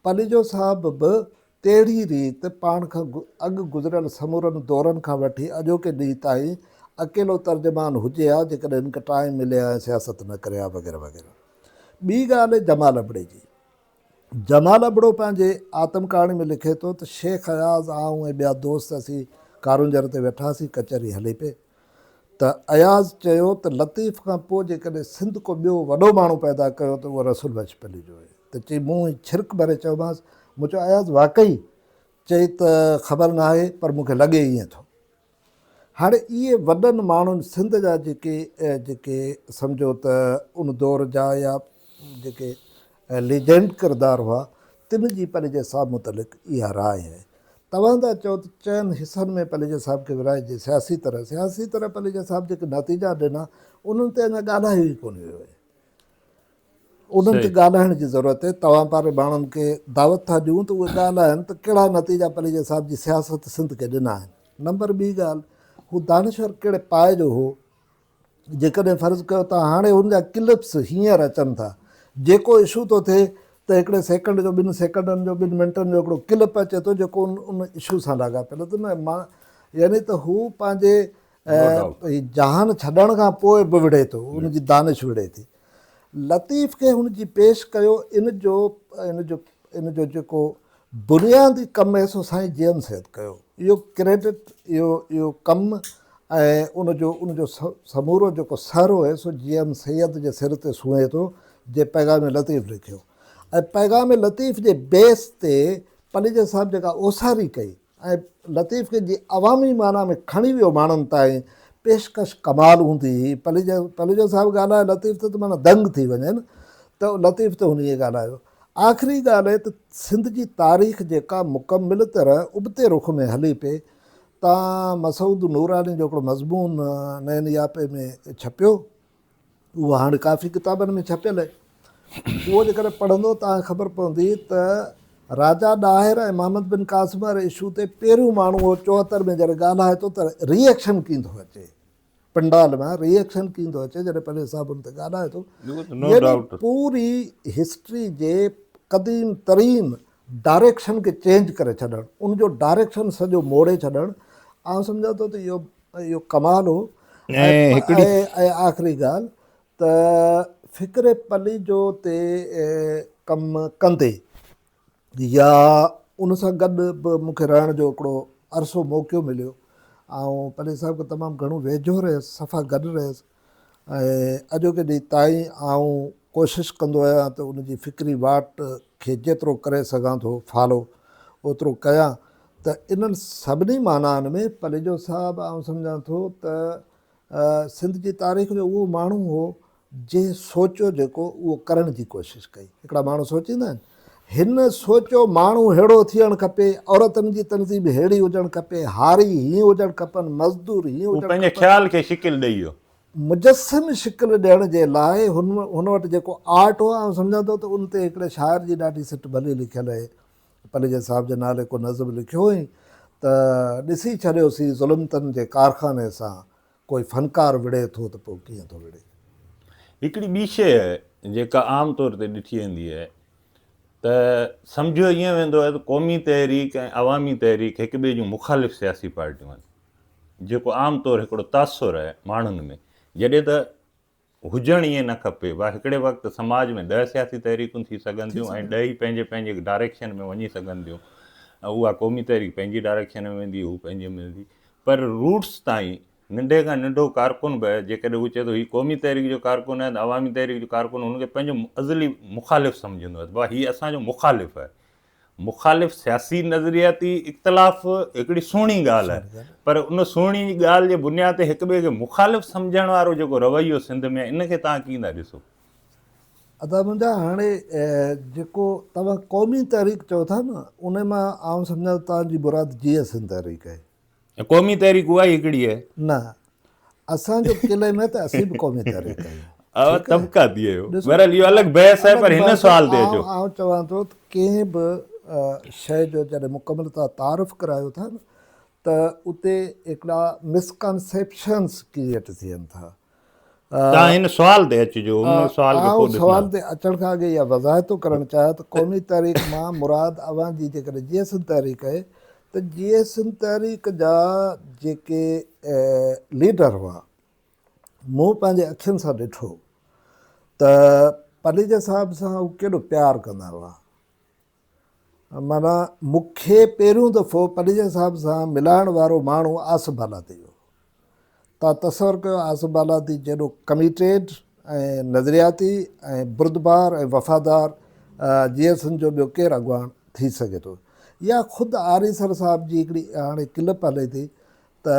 پليجو صاحب به تهڙي ريت پاڻ کان اڳ گذريل سمورن دورن کان وٺي اڄوڪي ڏينهن تائين اڪيلو ترجمان هجي ها جيڪڏهن هن کي ٽائيم ملي ها ۽ سياست نه ڪري ها وغيره وغيره. ٻي ڳالهه جمال ابڙي جي. جمال ابڙو پنهنجي آتم ڪهاڻي ۾ لکي ٿو ته شيخ اياز، آئون ۽ ٻيا دوست اسين ڪارونجهر تي ويٺاسين، ڪچهري هلي پئي ته اياز چيو ته لطيف کان پوء جيڪڏهن سنڌ ڪو ٻيو وڏو ماڻهو پيدا ڪيو ته اهو رسول بخش پليجو آهي. ته چئي مون ڇرڪ ڀري چيومانس، مون چيو اياز واقعي؟ چئي ته خبر ناهي پر مون کي لڳي ائين ٿو. هاڻي اهي وڏن ماڻهن سنڌ جا جيڪي جيڪي سمجهو ته ان دور جا يا جيڪي ليجنڊ ڪردار هئا تن جي پليجي صاحب متعلق اها راء آهي. توهان ٿا چئو ته چئن حصن ۾ پليجي صاحب کي ورهائجي سياسي طرح سياسي طرح پليجي صاحب جيڪي نتيجا ڏنا انهن تي اڃا ڳالهايو ئي ڪونه ويو آهي. انهن تي ڳالهائڻ جي ضرورت آهي، توهان پاري ماڻهن کي دعوت ٿا ڏيون ته اهي ڳالهائن ته ڪهڙا نتيجا پليجي صاحب جي سياست سنڌ کي ڏنا آهن. نمبر ٻي ڳالهه هو دانشور ڪهڙي پائي جو هو، جيڪڏهن فرض ڪيو ته هاڻي هن جا ڪلپس هينئر اچن ٿا، جيڪو اشو ٿو ٿئي ته هڪڙي سيڪنڊ جو ٻن سيڪنڊن جو ٻن منٽن جو هڪڙو ڪلپ اچي ٿو جيڪو ان اشو سان لاڳاپيل ته نه مان يعني ته هو پنهنجي هي جهان ڇڏڻ کان پوء به وڙهي ٿو، ان جي دانش وڙهي ٿي. لطيف کي هن جي پيش ڪيو ان جو ان جو ان جو جيڪو بنيادي ڪم هي سو سائين جي ايم سيد ڪيو. اهو ڪريڊٽ اهو اهو ڪم ۽ ان جو ان جو سمورو جيڪو سهرو هي سو جي ايم سيد جي سر تي سونهي ٿو جنهن پيغام لطيف لکيو ۽ پيغام لطيف جي بيس تي پليجي صاحب جيڪا اوساري ڪئي ۽ لطيف کي جي عوامي معنيٰ ۾ کڻي ويو ماڻهن تائين پيشڪش ڪمال هوندي هئي. پليجو صاحب ڳالهائي لطيف تي ته معنيٰ دنگ ٿي وڃن ته لطيف تي هن ائين ڳالهايو. آخري ڳالهه هي ته سنڌ جي تاريخ جيڪا مڪمل طرح ابتي رخ ۾ هلي پئي تان مسعود نوراني جو هڪڙو مضمون نئين ياپي ۾ ڇپيو. اهو هاڻي ڪافي ڪتابن ۾ ڇپيل آهي. اهو جيڪڏهن پڙهندو توهان کي خبر پوندي ته راجا ڏاهر ۽ محمد بن قاسم واري اشو تي پهريون ماڻهو اهو 74 ۾ جڏهن ڳالهائي ٿو ته ري ايڪشن ڪيئن ٿو اچي، پنڊال مان ري ايڪشن ڪيئن ٿو اچي جڏهن پنهنجي صاحب ان تي ڳالهائي ٿو. يعني پوري هسٽري جي قديم ترين ڊائريڪشن کي چينج ڪري ڇڏڻ، ان جو ڊائريڪشن سڄو موڙي ڇڏڻ، آئون سمجهان ٿو ته اهو اهو ڪمال هو. ۽ آخري ڳالهه ته فڪر پليجو تي ڪم ڪندي يا ان سان گڏ به مون کي رهڻ جو هڪڙو عرصو موقعو مليو. آئون پليجي صاحب کي تمام گهڻو ويجهو رهيس، صفا گڏ رهيس ۽ اڄوڪي ڏينهن تائين آئون ڪوشش ڪندو آهيان ته ان جي فڪري واٽ کي جيترو ڪري سگهان ٿو فالو اوترو ڪيان ته انهن سڀني معنائن ۾ پليجو صاحب آئون سمجهان ٿو ته سنڌ جي تاريخ جو اهو ماڻهو هو جنهن سوچيو جيڪو اهو ڪرڻ جي ڪوشش ڪئي. هڪڙا ماڻهو سوچيندا آهن هن سوچيو ماڻهو ههڙو ٿيڻ کپي، عورتن جي تنظيم ههڙي هجڻ کپي، هاري هيئن هجڻ کپن، مزدور هيئن هو هجڻ پنهنجي کپن. خيال کي شڪل ڏئي ويو. مجسم شڪل ڏيڻ جي لاء هن هن وٽ جيڪو آرٽ هو آئون سمجهان ٿو ته ان تي هڪڙي شاعر جي ڏاڍي سٽ ڀلي لکيل اهي. پليجي صاحب جي نالي ڪو نظم لکيو هئائين ته ڏسي ڇڏيوسين ظلمتن جي ڪارخاني سان ڪوئي فنڪار وڙهي ٿو ته پوء ڪيئن ٿو وڙهي. هڪڙي ٻي شيء جيڪا عام طور تي ڏٺي ويندي آهي ته سمجهيو ائين ويندو آهي ته قومي تحريڪ ۽ عوامي تحريڪ هڪ ٻئي جون مخالف سياسي پارٽيون آهن جيڪو عام طور هڪڙو تاثر آهي ماڻهن ۾ جڏهن ته هجڻ ائين نه کپي. وا هڪڙي وقت سماج ۾ ڏهه سياسي تحريڪون ٿي سگهن ٿيون ۽ ڏهه ئي پنهنجي پنهنجي ڊائريڪشن ۾ وڃي سگهن ٿيون ۽ اها قومي تحريڪ پنهنجي ڊائريڪشن ۾ ويندي هو پنهنجي ۾ ويندي پر روٽس تائين ننڍي کان ننڍو ڪارڪن به جيڪڏهن هو چئي ٿو هي قومي تحريڪ جو ڪارڪن آهي ته عوامي تحريڪ جو ڪارڪن هن کي پنهنجو ازلي مخالف سمجهندو آهي ته وا هي اسان جو مخالف آهي مخالف سياسي نظرياتي اختلاف هڪڙي سهڻي ڳالهه آهي پر ان سهڻي ڳالهه جي بنياد تي هڪ ٻئي کي مخالف سمجهڻ وارو جيڪو رويو سنڌ ۾ آهي ان کي توهان ڪيئن ٿا ڏسو؟ ادا منهنجا هاڻي جيڪو توهان قومي تحريڪ چئو ٿا نه ان مان آئون سمجهان ٿو توهان جي مراد جيئي سنڌ تحريڪ آهي. قومي تحريڪ اها ئي هڪڙي آهي. نه اسان جو ڪليم آهي ته اسين به قومي تحريڪ آهيون. اوهان طبقاتي آهيو. بهرحال اهو الڳ بحث آهي پر هن سوال تي اچو. آئون چوان ٿو ته ڪنهن به شيء جو جڏهن مڪمل توهان تعارف ڪرايو ٿا نه ته اتي هڪڙا مسڪنسيپشنس ڪريئيٽ ٿين ٿا. توهان هن سوال تي اچجو، ان سوال کي پوء آئون سوال تي اچڻ کان اڳي اها وضاحت ٿو ڪرڻ چاهيان ته قومي تحريڪ مان مراد اوهان جي جيڪڏهن جيئي سنڌ تحريڪ آهي ته جيئي سنڌ تحريڪ جا جيڪي ليڊر هئا مون پنهنجي اکين سان ڏٺو ته پليجي صاحب سان هو ڪيڏو پيار ڪندا هئا. معنيٰ مون کي پهريون دفعو پليجي صاحب سان ملائڻ وارو ماڻهو آصف بالادي هو. توهان تصور ڪيو آصف بالادي جيڏو ڪميٽيڊ ۽ نظرياتي ۽ بردبار ۽ وفادار جيئي سنڌ جو ٻيو ڪير اڳواڻ ٿي سگهي ٿو. يا خود آريسر صاحب جي هڪڙي هاڻي ڪلپ هلي ٿي ته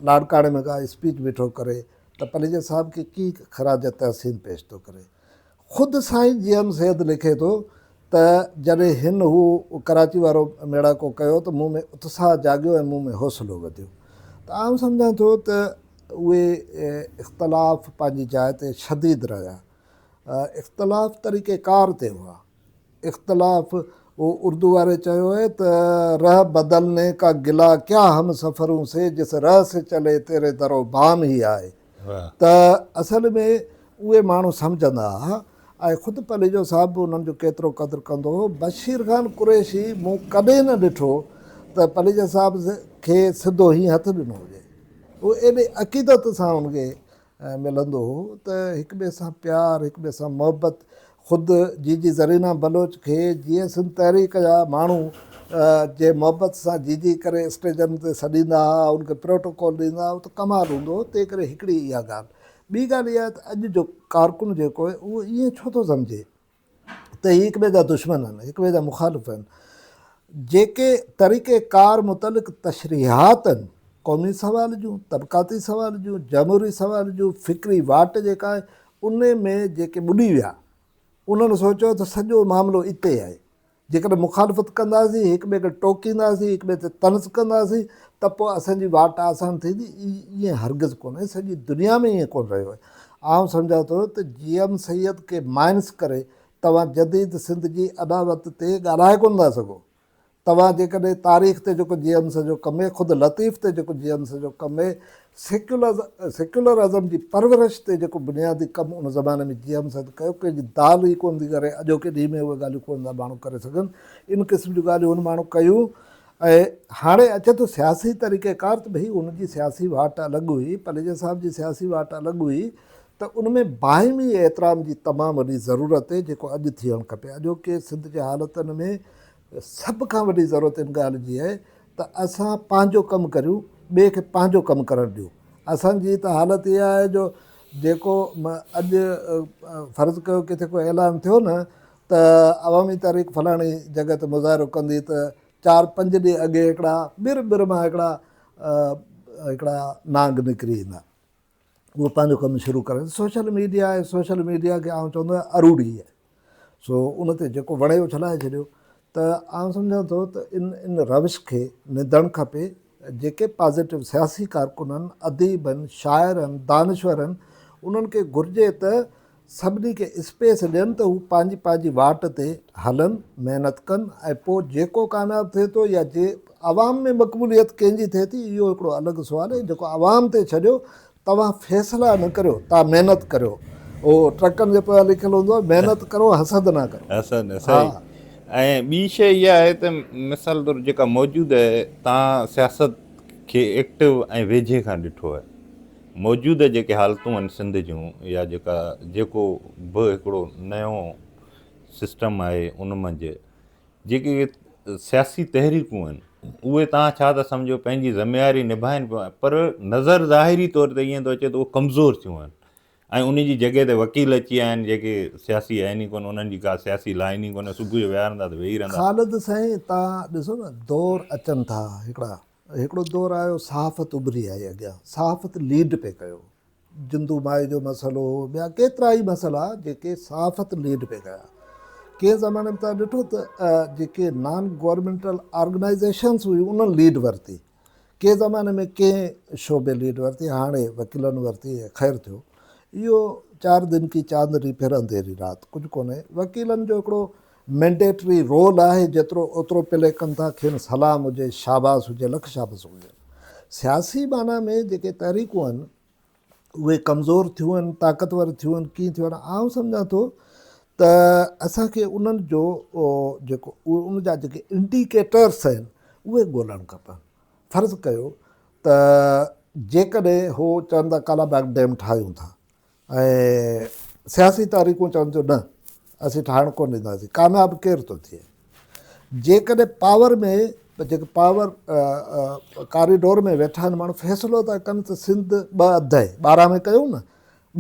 لاڙڪاڻي ۾ ڪا اسپيچ بيٺو ڪري ته پليجي صاحب کي ڪي خراج تحسين پيش ٿو ڪري. خود سائين جي ايم سيد لکي ٿو ته جڏهن هن هو ڪراچي وارو ميڙاڪو ڪيو ته مون ۾ اتساهه جاڳيو ۽ مون ۾ حوصلو وڌيو ته آئون سمجهان ٿو ته اهي اختلاف پنهنجي جاء تي شديد رهيا. اختلاف طريقه ڪار تي هئا. اختلاف اهو اردو واري چيو آهي ته رهه بدلني ڪا گلا ڪيا هم سفرون سي جس رهه سي چلي تيري در و بام هي آئي ته اصل ۾ اهي ماڻهو سمجهندا ها ۽ خود پليجو صاحب به انهن جو ڪيترو قدر ڪندو هو. بشير خان قريشي مون ڪڏهن نه ڏٺو ته پليجي صاحب کي سڌو هيئن هٿ ڏنو هجي. هو ايڏي عقيدت سان ان کي ملندو هو ته هڪ ٻئي سان پيار، هڪ ٻئي سان محبت، خود جيجي زرينا بلوچ کي جيئي سنڌ تحريڪ جا ماڻهو جنهن محبت سان جيجي ڪري اسٽيجن تي سڏيندا ها، ان کي پروٽوڪول ڏيندا ها، اهو ته ڪمال هوندو هو، تنهن ڪري هڪڙي اها ڳالهه. ٻي ڳالهه اها آهي ته اڄ جو ڪارڪن جيڪو آهي اهو ائين ڇو ٿو سمجهي ته هي هڪ ٻئي جا دشمن آهن، هڪ ٻئي جا مخالف آهن. جيڪي طريقه ڪار متعلق تشريحات آهن، قومي سوال جون، طبقاتي سوال جون، جمهوري سوال جون، فڪري واٽ جيڪا آهي، ان ۾ جيڪي ٻڏي ويا، انهن سوچيو ته سڄو معاملو اتي آهي. جيڪڏهن مخالفت ڪنداسين، هڪ ٻئي کي ٽوڪينداسين، هڪ ٻئي تي طنز ڪنداسين ته پوء اسان جي واٽ آسان ٿيندي، ائين هرگز ڪونهي، سڄي دنيا ۾ ائين ڪونه رهيو آهي. آئون سمجهان ٿو ته جي ايم سيد کي مائنس ڪري توهان جديد سنڌ جي اڏاوت تي ڳالهائي ڪونه ٿا سگهو. توهان جيڪڏهن تاريخ تي جيڪو جي ايم سيد جو ڪم اهي، خود لطيف تي جيڪو جي ايم سيد جو ڪم اهي، سيڪيولرازم جي پرورش تي جيڪو بنيادي ڪم ان زماني ۾ جي ايم سيد ڪيو، ڪنهن جي دال ئي ڪونه ٿي ڪري، اڄوڪي ڏينهن ۾ اهي ڳالهيون ڪونه ٿا ماڻهو ڪري سگهن، ان قسم جون ڳالهيون هن ماڻهو ڪيون ۽ هاڻي اچي ٿو سياسي طريقه ڪار ته ڀئي ان جي سياسي واٽ الڳ هئي، پليجي صاحب جي سياسي واٽ الڳ هئي ته ان ۾ باهمي احترام جي تمام وڏي ضرورت هئي جيڪو اڄ ٿيڻ کپي، اڄوڪي سنڌ جي حالتن ۾ سڀ کان وڏي ضرورت ان ڳالهه جي آهي ته اسان پنهنجو ڪم ڪريون، ٻئي کي پنهنجو ڪم ڪرڻ ڏيون. اسان جي ته حالت اها آهي جو جيڪو اڄ فرض ڪيو ڪٿي ڪو اعلان ٿيو نه ته عوامي تحريڪ فلاڻي جڳهه تي مظاهرو ڪندي ته چار پنج ڏينهن اڳي هڪڙا ٻر ٻر مان هڪڙا هڪڙا نانگ نڪري ايندا. اهو پنهنجو ڪم شروع ڪري سوشل ميڊيا آهي سوشل ميڊيا کي آئون چوندو آهيان اروڙي آهي سو ان تي جيڪو وڻي اڇلائي ڇڏيو ته آئون سمجهان ٿو ته ان ان روش کي نندڻ کپي جيڪي پازيٽو سياسي ڪارڪن آهن اديب آهن شاعر آهن دانشور آهن انهن کي گهرجي ته سڀني کي اسپيس ڏين ته هو پنهنجي پنهنجي واٽ تي هلن، محنت ڪن ۽ پوء جيڪو ڪامياب ٿئي ٿو يا جي عوام ۾ مقبوليت ڪنهن جي ٿئي ٿي اهو هڪڙو الڳ سوال آهي جيڪو عوام تي ڇڏيو توهان فيصلا نه ڪريو توهان محنت ڪريو اهو ٽرڪن جي پويان لکيل هوندو آهي محنت ڪرو حسد نه ڪرو. حسد نه صحيح ۽ ٻي شيء اها آهي ته مثال طور جيڪا موجوده توهان سياست کي ايڪٽو ۽ ويجهي کان ڏٺو آهي موجوده جيڪي حالتون آهن سنڌ جون يا جيڪا جيڪو به هڪڙو نيو سسٽم آهي ان منجهه جيڪي سياسي تحريڪون آهن اهي توهان ڇا ٿا سمجهو پنهنجي ذميواري نڀائن پيون پر نظر ظاهري طور تي ائين ٿو اچي ته اهي ڪمزور ٿيون آهن ۽ ان جي جڳهه تي وڪيل اچي ويا آهن جيڪي سياسي آهن ئي ڪونه انهن جي ڪا سياسي لائن ئي ڪونهي صبح جو ويهارندا ته ويهي رهندا. خالد سائين توهان ڏسو نه دور اچن ٿا هڪڙا هڪڙو دور آيو صحافت اڀري آئي اڳيان صحافت ليڊ پئي ڪيو جندو مائي جو مسئلو هو ٻيا ڪيترا ئي مسئلا جيڪي صحافت ليڊ پئي ڪيا ڪنهن زماني ۾ تان ڏٺو ته جيڪي نان گورنمينٽل آرگنائزيشنس هيون انهن ليڊ ورتي ڪنهن زماني ۾ ڪنهن شعبي ليڊ ورتي هاڻي وڪيلن ورتي خير ٿيو اهو چار دن ڪي چاندني پھر انڌيري رات ڪجهه ڪونهي وڪيلن جو هڪڙو مينڊيٽري رول آهي جيترو اوترو پلي ڪن ٿا کين سلام هجي شاباس هجي لک شابس هجن سياسي معنيٰ ۾ جيڪي تحريڪون آهن اهي ڪمزور ٿيون آهن طاقتور ٿيون آهن ڪيئن ٿيون آهن آئون سمجهان ٿو ته اسان کي انهن جو جيڪو ان جا جيڪي انڊيڪيٽرس آهن اهي ڳولڻ کپن فرض ڪيو ته جيڪڏهن هو چون ٿا ڪالا باغ ڊيم ٺاهيون ٿا ۽ سياسي تحريڪون چون ٿيون نه اسين ٺاهڻ ڪونه ڏينداسين ڪامياب ڪير ٿو ٿئي جيڪڏهن پاور ۾ جيڪي پاور ڪاريڊور ۾ ويٺا آهن ماڻهو فيصلو ٿا ڪن ته سنڌ ٻه اڌ آهي ٻارهن ۾ ڪيون نه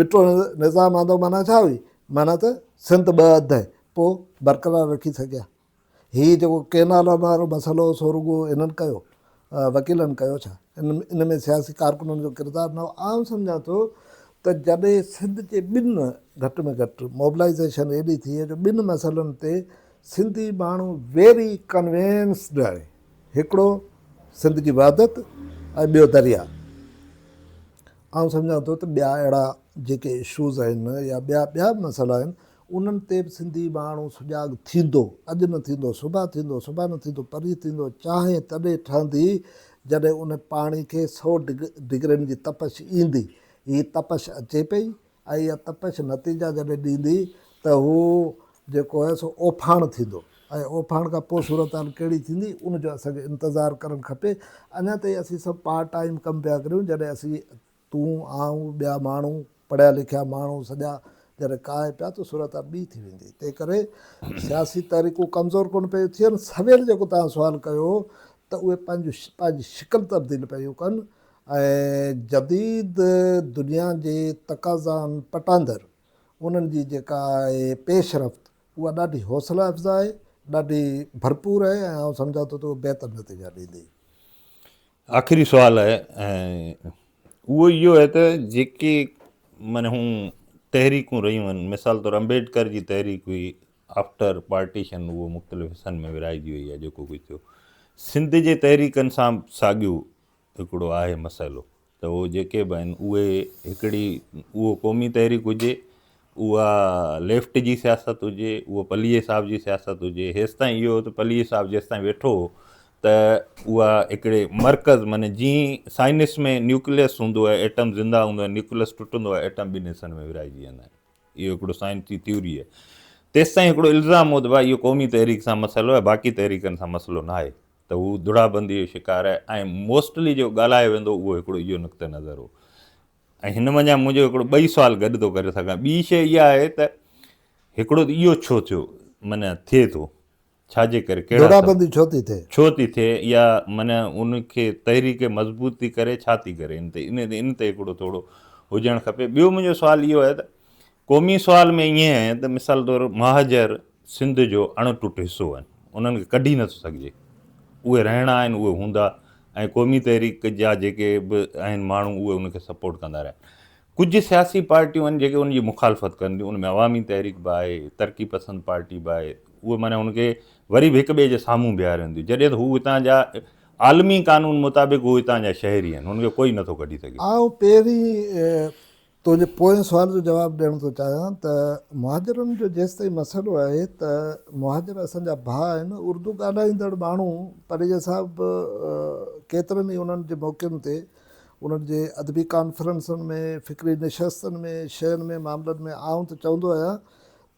ٻٽو نظام آندو معنيٰ ڇا هئي معنيٰ ته سنڌ ٻه اڌ آهي پوء برقرار رکي سگهيا؟ هي جيڪو ڪئنالن وارو مسئلو هو سو رڳو هنن ڪيو، وڪيلن ڪيو ڇا؟ ان ۾ سياسي ڪارڪنن جو ڪردار نه هو. آئون سمجهان ٿو ته جڏهن سنڌ جي ٻن گهٽ ۾ گهٽ موبلائيزيشن ايڏي ٿي جو ٻن مسئلن تي سنڌي ماڻهو ويري ڪنوينسڊ آهي، هڪڙو سنڌ جي وحدت ۽ ٻيو درياء. آئون سمجهان ٿو ته ٻيا اهڙا جيڪي اشوز آهن يا ٻيا ٻيا به مسئلا آهن انهن تي به سنڌي ماڻهو سجاڳ ٿيندو، اڄ نه ٿيندو سڀان ٿيندو، سڀان نه ٿيندو پرينهن ٿيندو، چانهه تڏهن ٺهندي جڏهن ان پاڻي کي سو ڊگرين جي تپش ايندي، هي تپش اچي پئي ۽ اها تپش نتيجا جڏهن ڏيندي ته هو جيڪو آهي سو اوڦاڻ ٿيندو ۽ اوڦاڻ کان پوء صورتحال ڪهڙي ٿيندي ان جو اسان کي انتظار ڪرڻ کپي. اڃا تائين اسين سڀ پارٽ ٽائيم ڪم پيا ڪريون جڏهن اسين تون، آئون، ٻيا ماڻهو، پڙهيا لکيا ماڻهو سڄا جڏهن ڪاهي پيا ته صورتحال ٻي ٿي ويندي. تنهن ڪري سياسي تحريڪون ڪمزور ڪونه پيون ٿين. سويل جيڪو توهان سوال ڪيو هو ته اهي پنهنجي شڪل تبديل پيون ڪن ۽ جديد دنيا جي تقاضائن پٽاندر انهن جي جيڪا آهي پيش رفت اها ڏاڍي حوصله افزا آهي، ڏاڍي ڀرپور آهي ۽ آئون سمجهان ٿو ته اها بهتر نتيجا ڏيندي. آخري سوال آهي ۽ اهو اهو آهي ته جيڪي معنيٰ هون تحريڪون رهيون آهن مثال طور امبيڊڪر جي تحريڪ هئي آفٽر پارٽيشن اهو مختلف حصن ۾ ورهائجي وئي آهي جيڪو ڪجهه ٿيو سنڌ جي تحريڪن سان ساڳيو هڪڙو آهي مسئلو ته اهو جيڪي به آهن اهي هڪڙي اهو قومي تحريڪ هجي اها ليفٽ جي سياست هجي اهو پليجي صاحب جي سياست هجي هيستائين اهو ته پليجي صاحب جيستائين ويٺو هو ته اها هڪڙي مرڪز معنی جيئن سائنس ۾ نيوڪليس هوندو آهي ايٽم زنده هوندو آهي نيوڪليس ٽٽندو آهي ايٽم ٻن حصن ۾ ورهائجي ويندا آهن اهو هڪڙو سائنسي ٿيوري آهي تيستائين هڪڙو الزام هو ته ڀائي اهو قومي تحريڪ سان مسئلو آهي باقي تحريڪن سان مسئلو نه آهي ته هو ڌڙابندي جو شڪار آهي ۽ موسٽلي جو ڳالهايو ويندو اهو هڪڙو اهو نقطه نظر هو ۽ هن منجهان منهنجو هڪڙو ٻئي سوال گڏ ٿو ڪري سگهان ٻي شيء اها آهي ته هڪڙو ته اهو ڇو ٿيو معنيٰ ٿئي ٿو ڇا جي ڪري ڪهڙا ڌڙابندي ڇو ٿي ٿئي ڇو ٿي ٿئي يا معنيٰ ان کي تحريڪ مضبوط ٿي ڪري ڇا ٿي ڪري ان تي ان تي هڪڙو ٿورو هجڻ کپي ٻيو منهنجو سوال اهو آهي ته قومي سوال ۾ ائين آهي ته مثال طور مهاجر سنڌ جو اڻ ٽٽ حصو آهن، انهن کي ڪڍي نٿو سگهجي، اهي رهڻا آهن، اهي هوندا ۽ قومي تحريڪ جا جيڪي به آهن ماڻهو اهي ان کي سپورٽ ڪندا رهيا آهن. ڪجهه سياسي پارٽيون آهن جيڪي ان جي مخالفت ڪن ٿيون، ان ۾ عوامي تحريڪ به آهي، ترقي پسند پارٽي به آهي، اهي معنيٰ ان کي وري به هڪ ٻئي جي سامهون بيهارين ٿيون، جڏهن ته هو هتان جا عالمي قانون مطابق هو هتان جا شهري آهن، هن کي ڪوئي نٿو ڪڍي سگهي. آئون پهرين تنهنجي پوئين سوال جو جواب ڏيڻ ٿو چاهيان ته مهاجرن جو جيستائين مسئلو آهي ته مهاجر اسان جا ڀاء آهن، اردو ڳالهائيندڙ ماڻهو پريجا صاحب ڪيترن ئي انهن جي موقعن تي انهن جي ادبي ڪانفرنسن ۾ فڪري نشستن ۾ شين ۾ معاملن ۾ آئون ته چوندو آهيان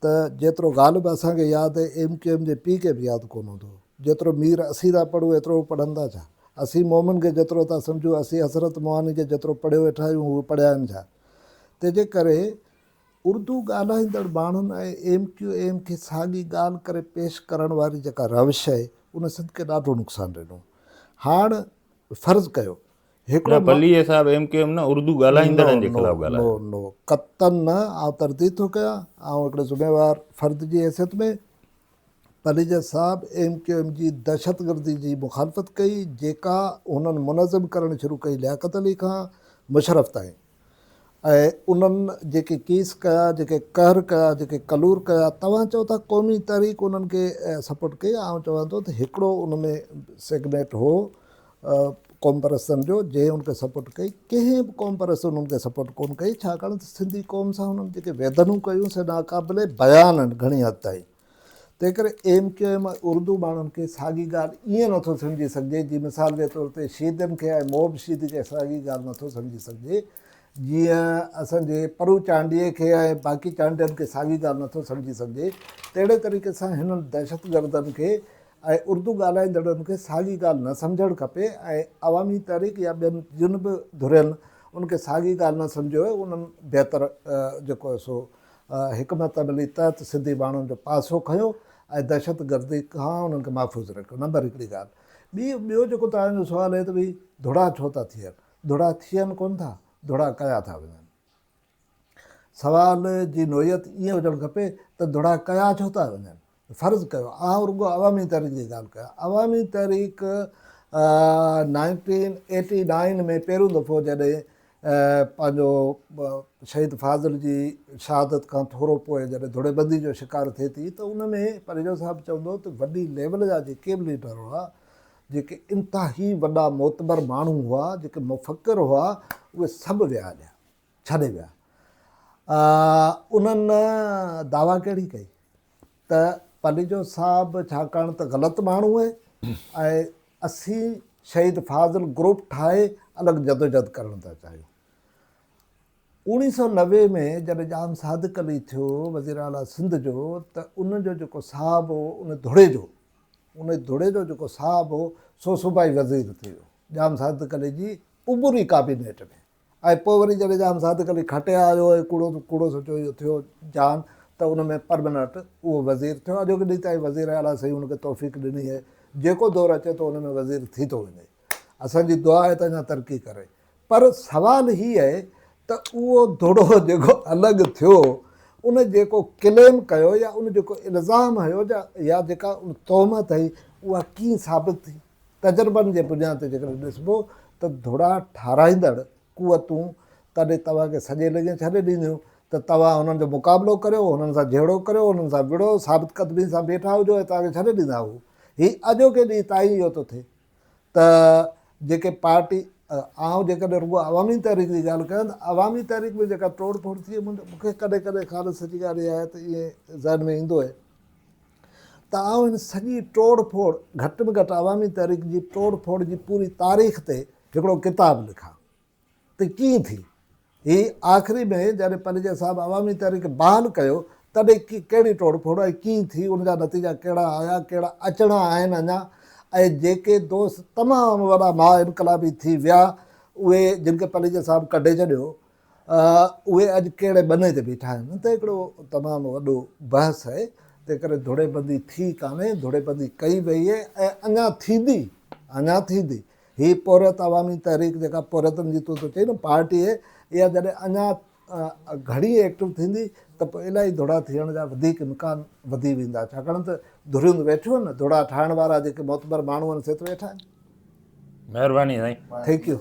ته جيترو غالب اسان کي ياد آهي ايم ڪيو ايم جي پيء کي به ياد ڪونه هوندو هو. جيترو مير اسين ٿا پڙهون ايترو هو پڙهن ٿا ڇا؟ اسين مومن کي جيترو ٿا سمجهون، اسين حسرت موهاني کي جيترو پڙهيو ويٺا آهيون هو پڙهيا آهن ڇا؟ تنهن جي ڪري اردو ڳالهائيندڙ ماڻهن ۽ ايم ڪيو ايم کي ساڳي ڳالهه ڪري پيش ڪرڻ واري جيڪا روش آهي ان سنڌ کي ڏاڍو نقصان ڏنو. هاڻ فرض ڪيو هڪڙو نه پليجي صاحب ايم ڪيو ايم نه اردو ڳالهائيندڙن جي خلاف ڳالهايو. نو نو قطعاً نه، آئون ترديد ٿو ڪيان، آئون هڪڙي ذميوار فرد جي حيثيت ۾ پليجي صاحب ايم ڪيو ايم جي دهشتگردي جي مخالفت ڪئي جيڪا هنن منظم ڪرڻ شروع ڪئي لياقت علي کان مشرف تائين ۽ انهن جيڪي ڪيس ڪيا جيڪي قهر ڪيا جيڪي ڪلور ڪيا توهان چئو ٿا قومي تحريڪ انهن کي سپورٽ ڪئي آئون چوان ٿو ته هڪڙو ان ۾ سيگمينٽ هو قومپرستن جو جنهن ان کي سپورٽ ڪئي ڪنهن به قومپرست انهن کي سپورٽ ڪونه ڪئي ڇاڪاڻ ته سنڌي قوم سان انهن جيڪي ويڌنون ڪيون سي ناقابل بيان آهن گهڻي حد تائين تنهن ڪري ايم ڪيو ايم ۽ اردو ماڻهن کي ساڳي ڳالهه ائين نٿو سمجهي سگهجي جي مثال جي طور تي شيدين کي ۽ موب شيدي کي ساڳي ڳالهه نٿو سمجهي سگهجي جيئن اسان جي پرو چانڊيي کي ۽ باقي چانڊين کي ساڳي ڳالهه نٿو سمجهي سگهجي تهڙي طريقي سان هنن دهشتگردن کي ۽ اردو ڳالهائيندڙن کي ساڳي ڳالهه نه سمجهڻ کپي ۽ عوامي تحريڪ يا ٻين جن به ڌرين ان کي ساڳي ڳالهه نه سمجهيو آهي انهن بهتر جيڪو آهي سو حڪمت عملي تحت سنڌي ماڻهن جو پاسو کنيو ۽ دهشتگردي کان انهن کي محفوظ رکيو نمبر هڪڙي ڳالهه. ٻي ٻيو جيڪو توهان جو سوال آهي ته ڀئي ڌڙا ڇو ٿا ٿين؟ ڌڙا ٿين ڪونه ٿا، ڌڙا ڪيا ٿا وڃن. سوال جي نوعيت ائين هجڻ کپي ته ڌڙا ڪيا ڇو ٿا وڃن؟ فرض ڪيو آئون رڳو عوامي تحريڪ جي ڳالهه ڪيان. عوامي تحريڪ نائنٽين ايٽي نائين ۾ پهريون دفعو جڏهن پنهنجو شهيد فاضل جي شهادت کان ٿورو پوء جڏهن ڌڙيبندي جو شڪار ٿئي ٿي ته ان ۾ پليجو صاحب چوندو ته وڏي ليول جا جيڪي به ليڊر هئا، جيڪي انتهائي وڏا معتبر ماڻهو هئا، جيڪي مفڪر هئا، اهي سڀ ويا هليا، ڇڏي ويا. انهن دعويٰ ڪهڙي ڪئي ته پليجو صاحب ڇاڪاڻ ته غلط ماڻهو آهي ۽ اسين شهيد فاضل گروپ ٺاهي الڳ جدوجهد ڪرڻ ٿا چاهيون. 1990 ۾ جڏهن ڄام صادق علي ٿيو وزير اعليٰ سنڌ جو ته ان جو جيڪو صاحب هو ان ڌڙي جو ان ڌڙي جو جيڪو صاحب هو سو صوبائي وزير ٿي ويو ڄام صادق علي جي عبوري ڪابينيٽ ۾. ۽ پوء وري جڏهن ڄام صادق علي کٽي آيو ۽ ڪوڙو ڪوڙو سچو اهو ٿيو جان ته ان ۾ پرمننٽ اهو وزير ٿيو اڄوڪي ڏينهن تائين وزير اعليٰ سائين ان کي توفيق ڏني آهي جيڪو دور اچي ٿو ان ۾ وزير ٿي ٿو وڃي اسان جي دعا آهي ته اڃا ترقي ڪري پر سوال هي آهي ته اهو ڌڙو جيڪو الڳ ٿيو ان جيڪو ڪليم ڪيو يا ان جيڪو الزام هنيو يا جيڪا ان تهمت هئي اها ڪيئن ثابت ٿي؟ تجربن جي بنياد تي جيڪڏهن ڏسبو ته ڌڙا ٺاراهيندڙ قوتون تڏهن توهان کي سڄي لڳي ڇڏي ڏينديون ته توهان هنن جو مقابلو ڪريو، هنن سان جهيڙو ڪريو، هنن سان وڙهو، ثابت قدمي سان بيٺا هجو ۽ توهان کي ڇڏي ڏيندا. هو هي اڄوڪي ڏينهن تائين اهو ٿو ٿئي ته جيڪي پارٽي آئون جيڪڏهن رڳو عوامي تحريڪ جي ڳالهه ڪيان ته عوامي تحريڪ ۾ جيڪا ٽوڙ ڦوڙ ٿي مون کي ڪڏهن ڪڏهن خالد سچي ڳالهه اها آهي ته ائين ذهن ۾ ايندو آهي ته آئون هن سڄي ٽوڙ ڦوڙ، گهٽ ۾ گهٽ عوامي تحريڪ جي ٽوڙ ڦوڙ جي پوري تاريخ تي هڪڙو ڪتاب لکان ته ڪيئن ٿي. هي آخري ۾ جڏهن پليجي صاحب عوامي تحريڪ بحال ڪيو تڏهن ڪهڙي ٽوڙ ڦوڙ ۽ ڪيئن ٿي، ان جا نتيجا ڪهڙا آيا، ڪهڙا اچڻا آهن اڃا ۽ جيڪي دوست تمام وڏا مها انقلابي ٿي ويا اهي جن کي پليجي صاحب ڪڍي ڇڏيو اهي اڄ ڪهڙي ٻني تي بيٺا آهن ته هڪڙو تمام وڏو بحث آهي، تنهن ڪري ڌڙي بندي ٿي ڪانهي، ڌڙي بندي ڪئي وئي آهي ۽ اڃا ٿيندي، اڃا ٿيندي. هي پورهيت عوامي تحريڪ جيڪا پورهيتن جي تون ٿو چئين نه پارٽي آهي، اها جڏهن اڃا گهڻي ايڪٽو ٿيندي ته پوء الاهي ڌڙا ٿيڻ جا وڌيڪ امڪان وڌي ويندا، ڇاڪاڻ ته ڌريون ته ويٺيون آهن نه، ڌڙا ٺاهڻ وارا جيڪي معتبر ماڻهو آهن سي ته ويٺا آهن. مهرباني سائين. Thank you.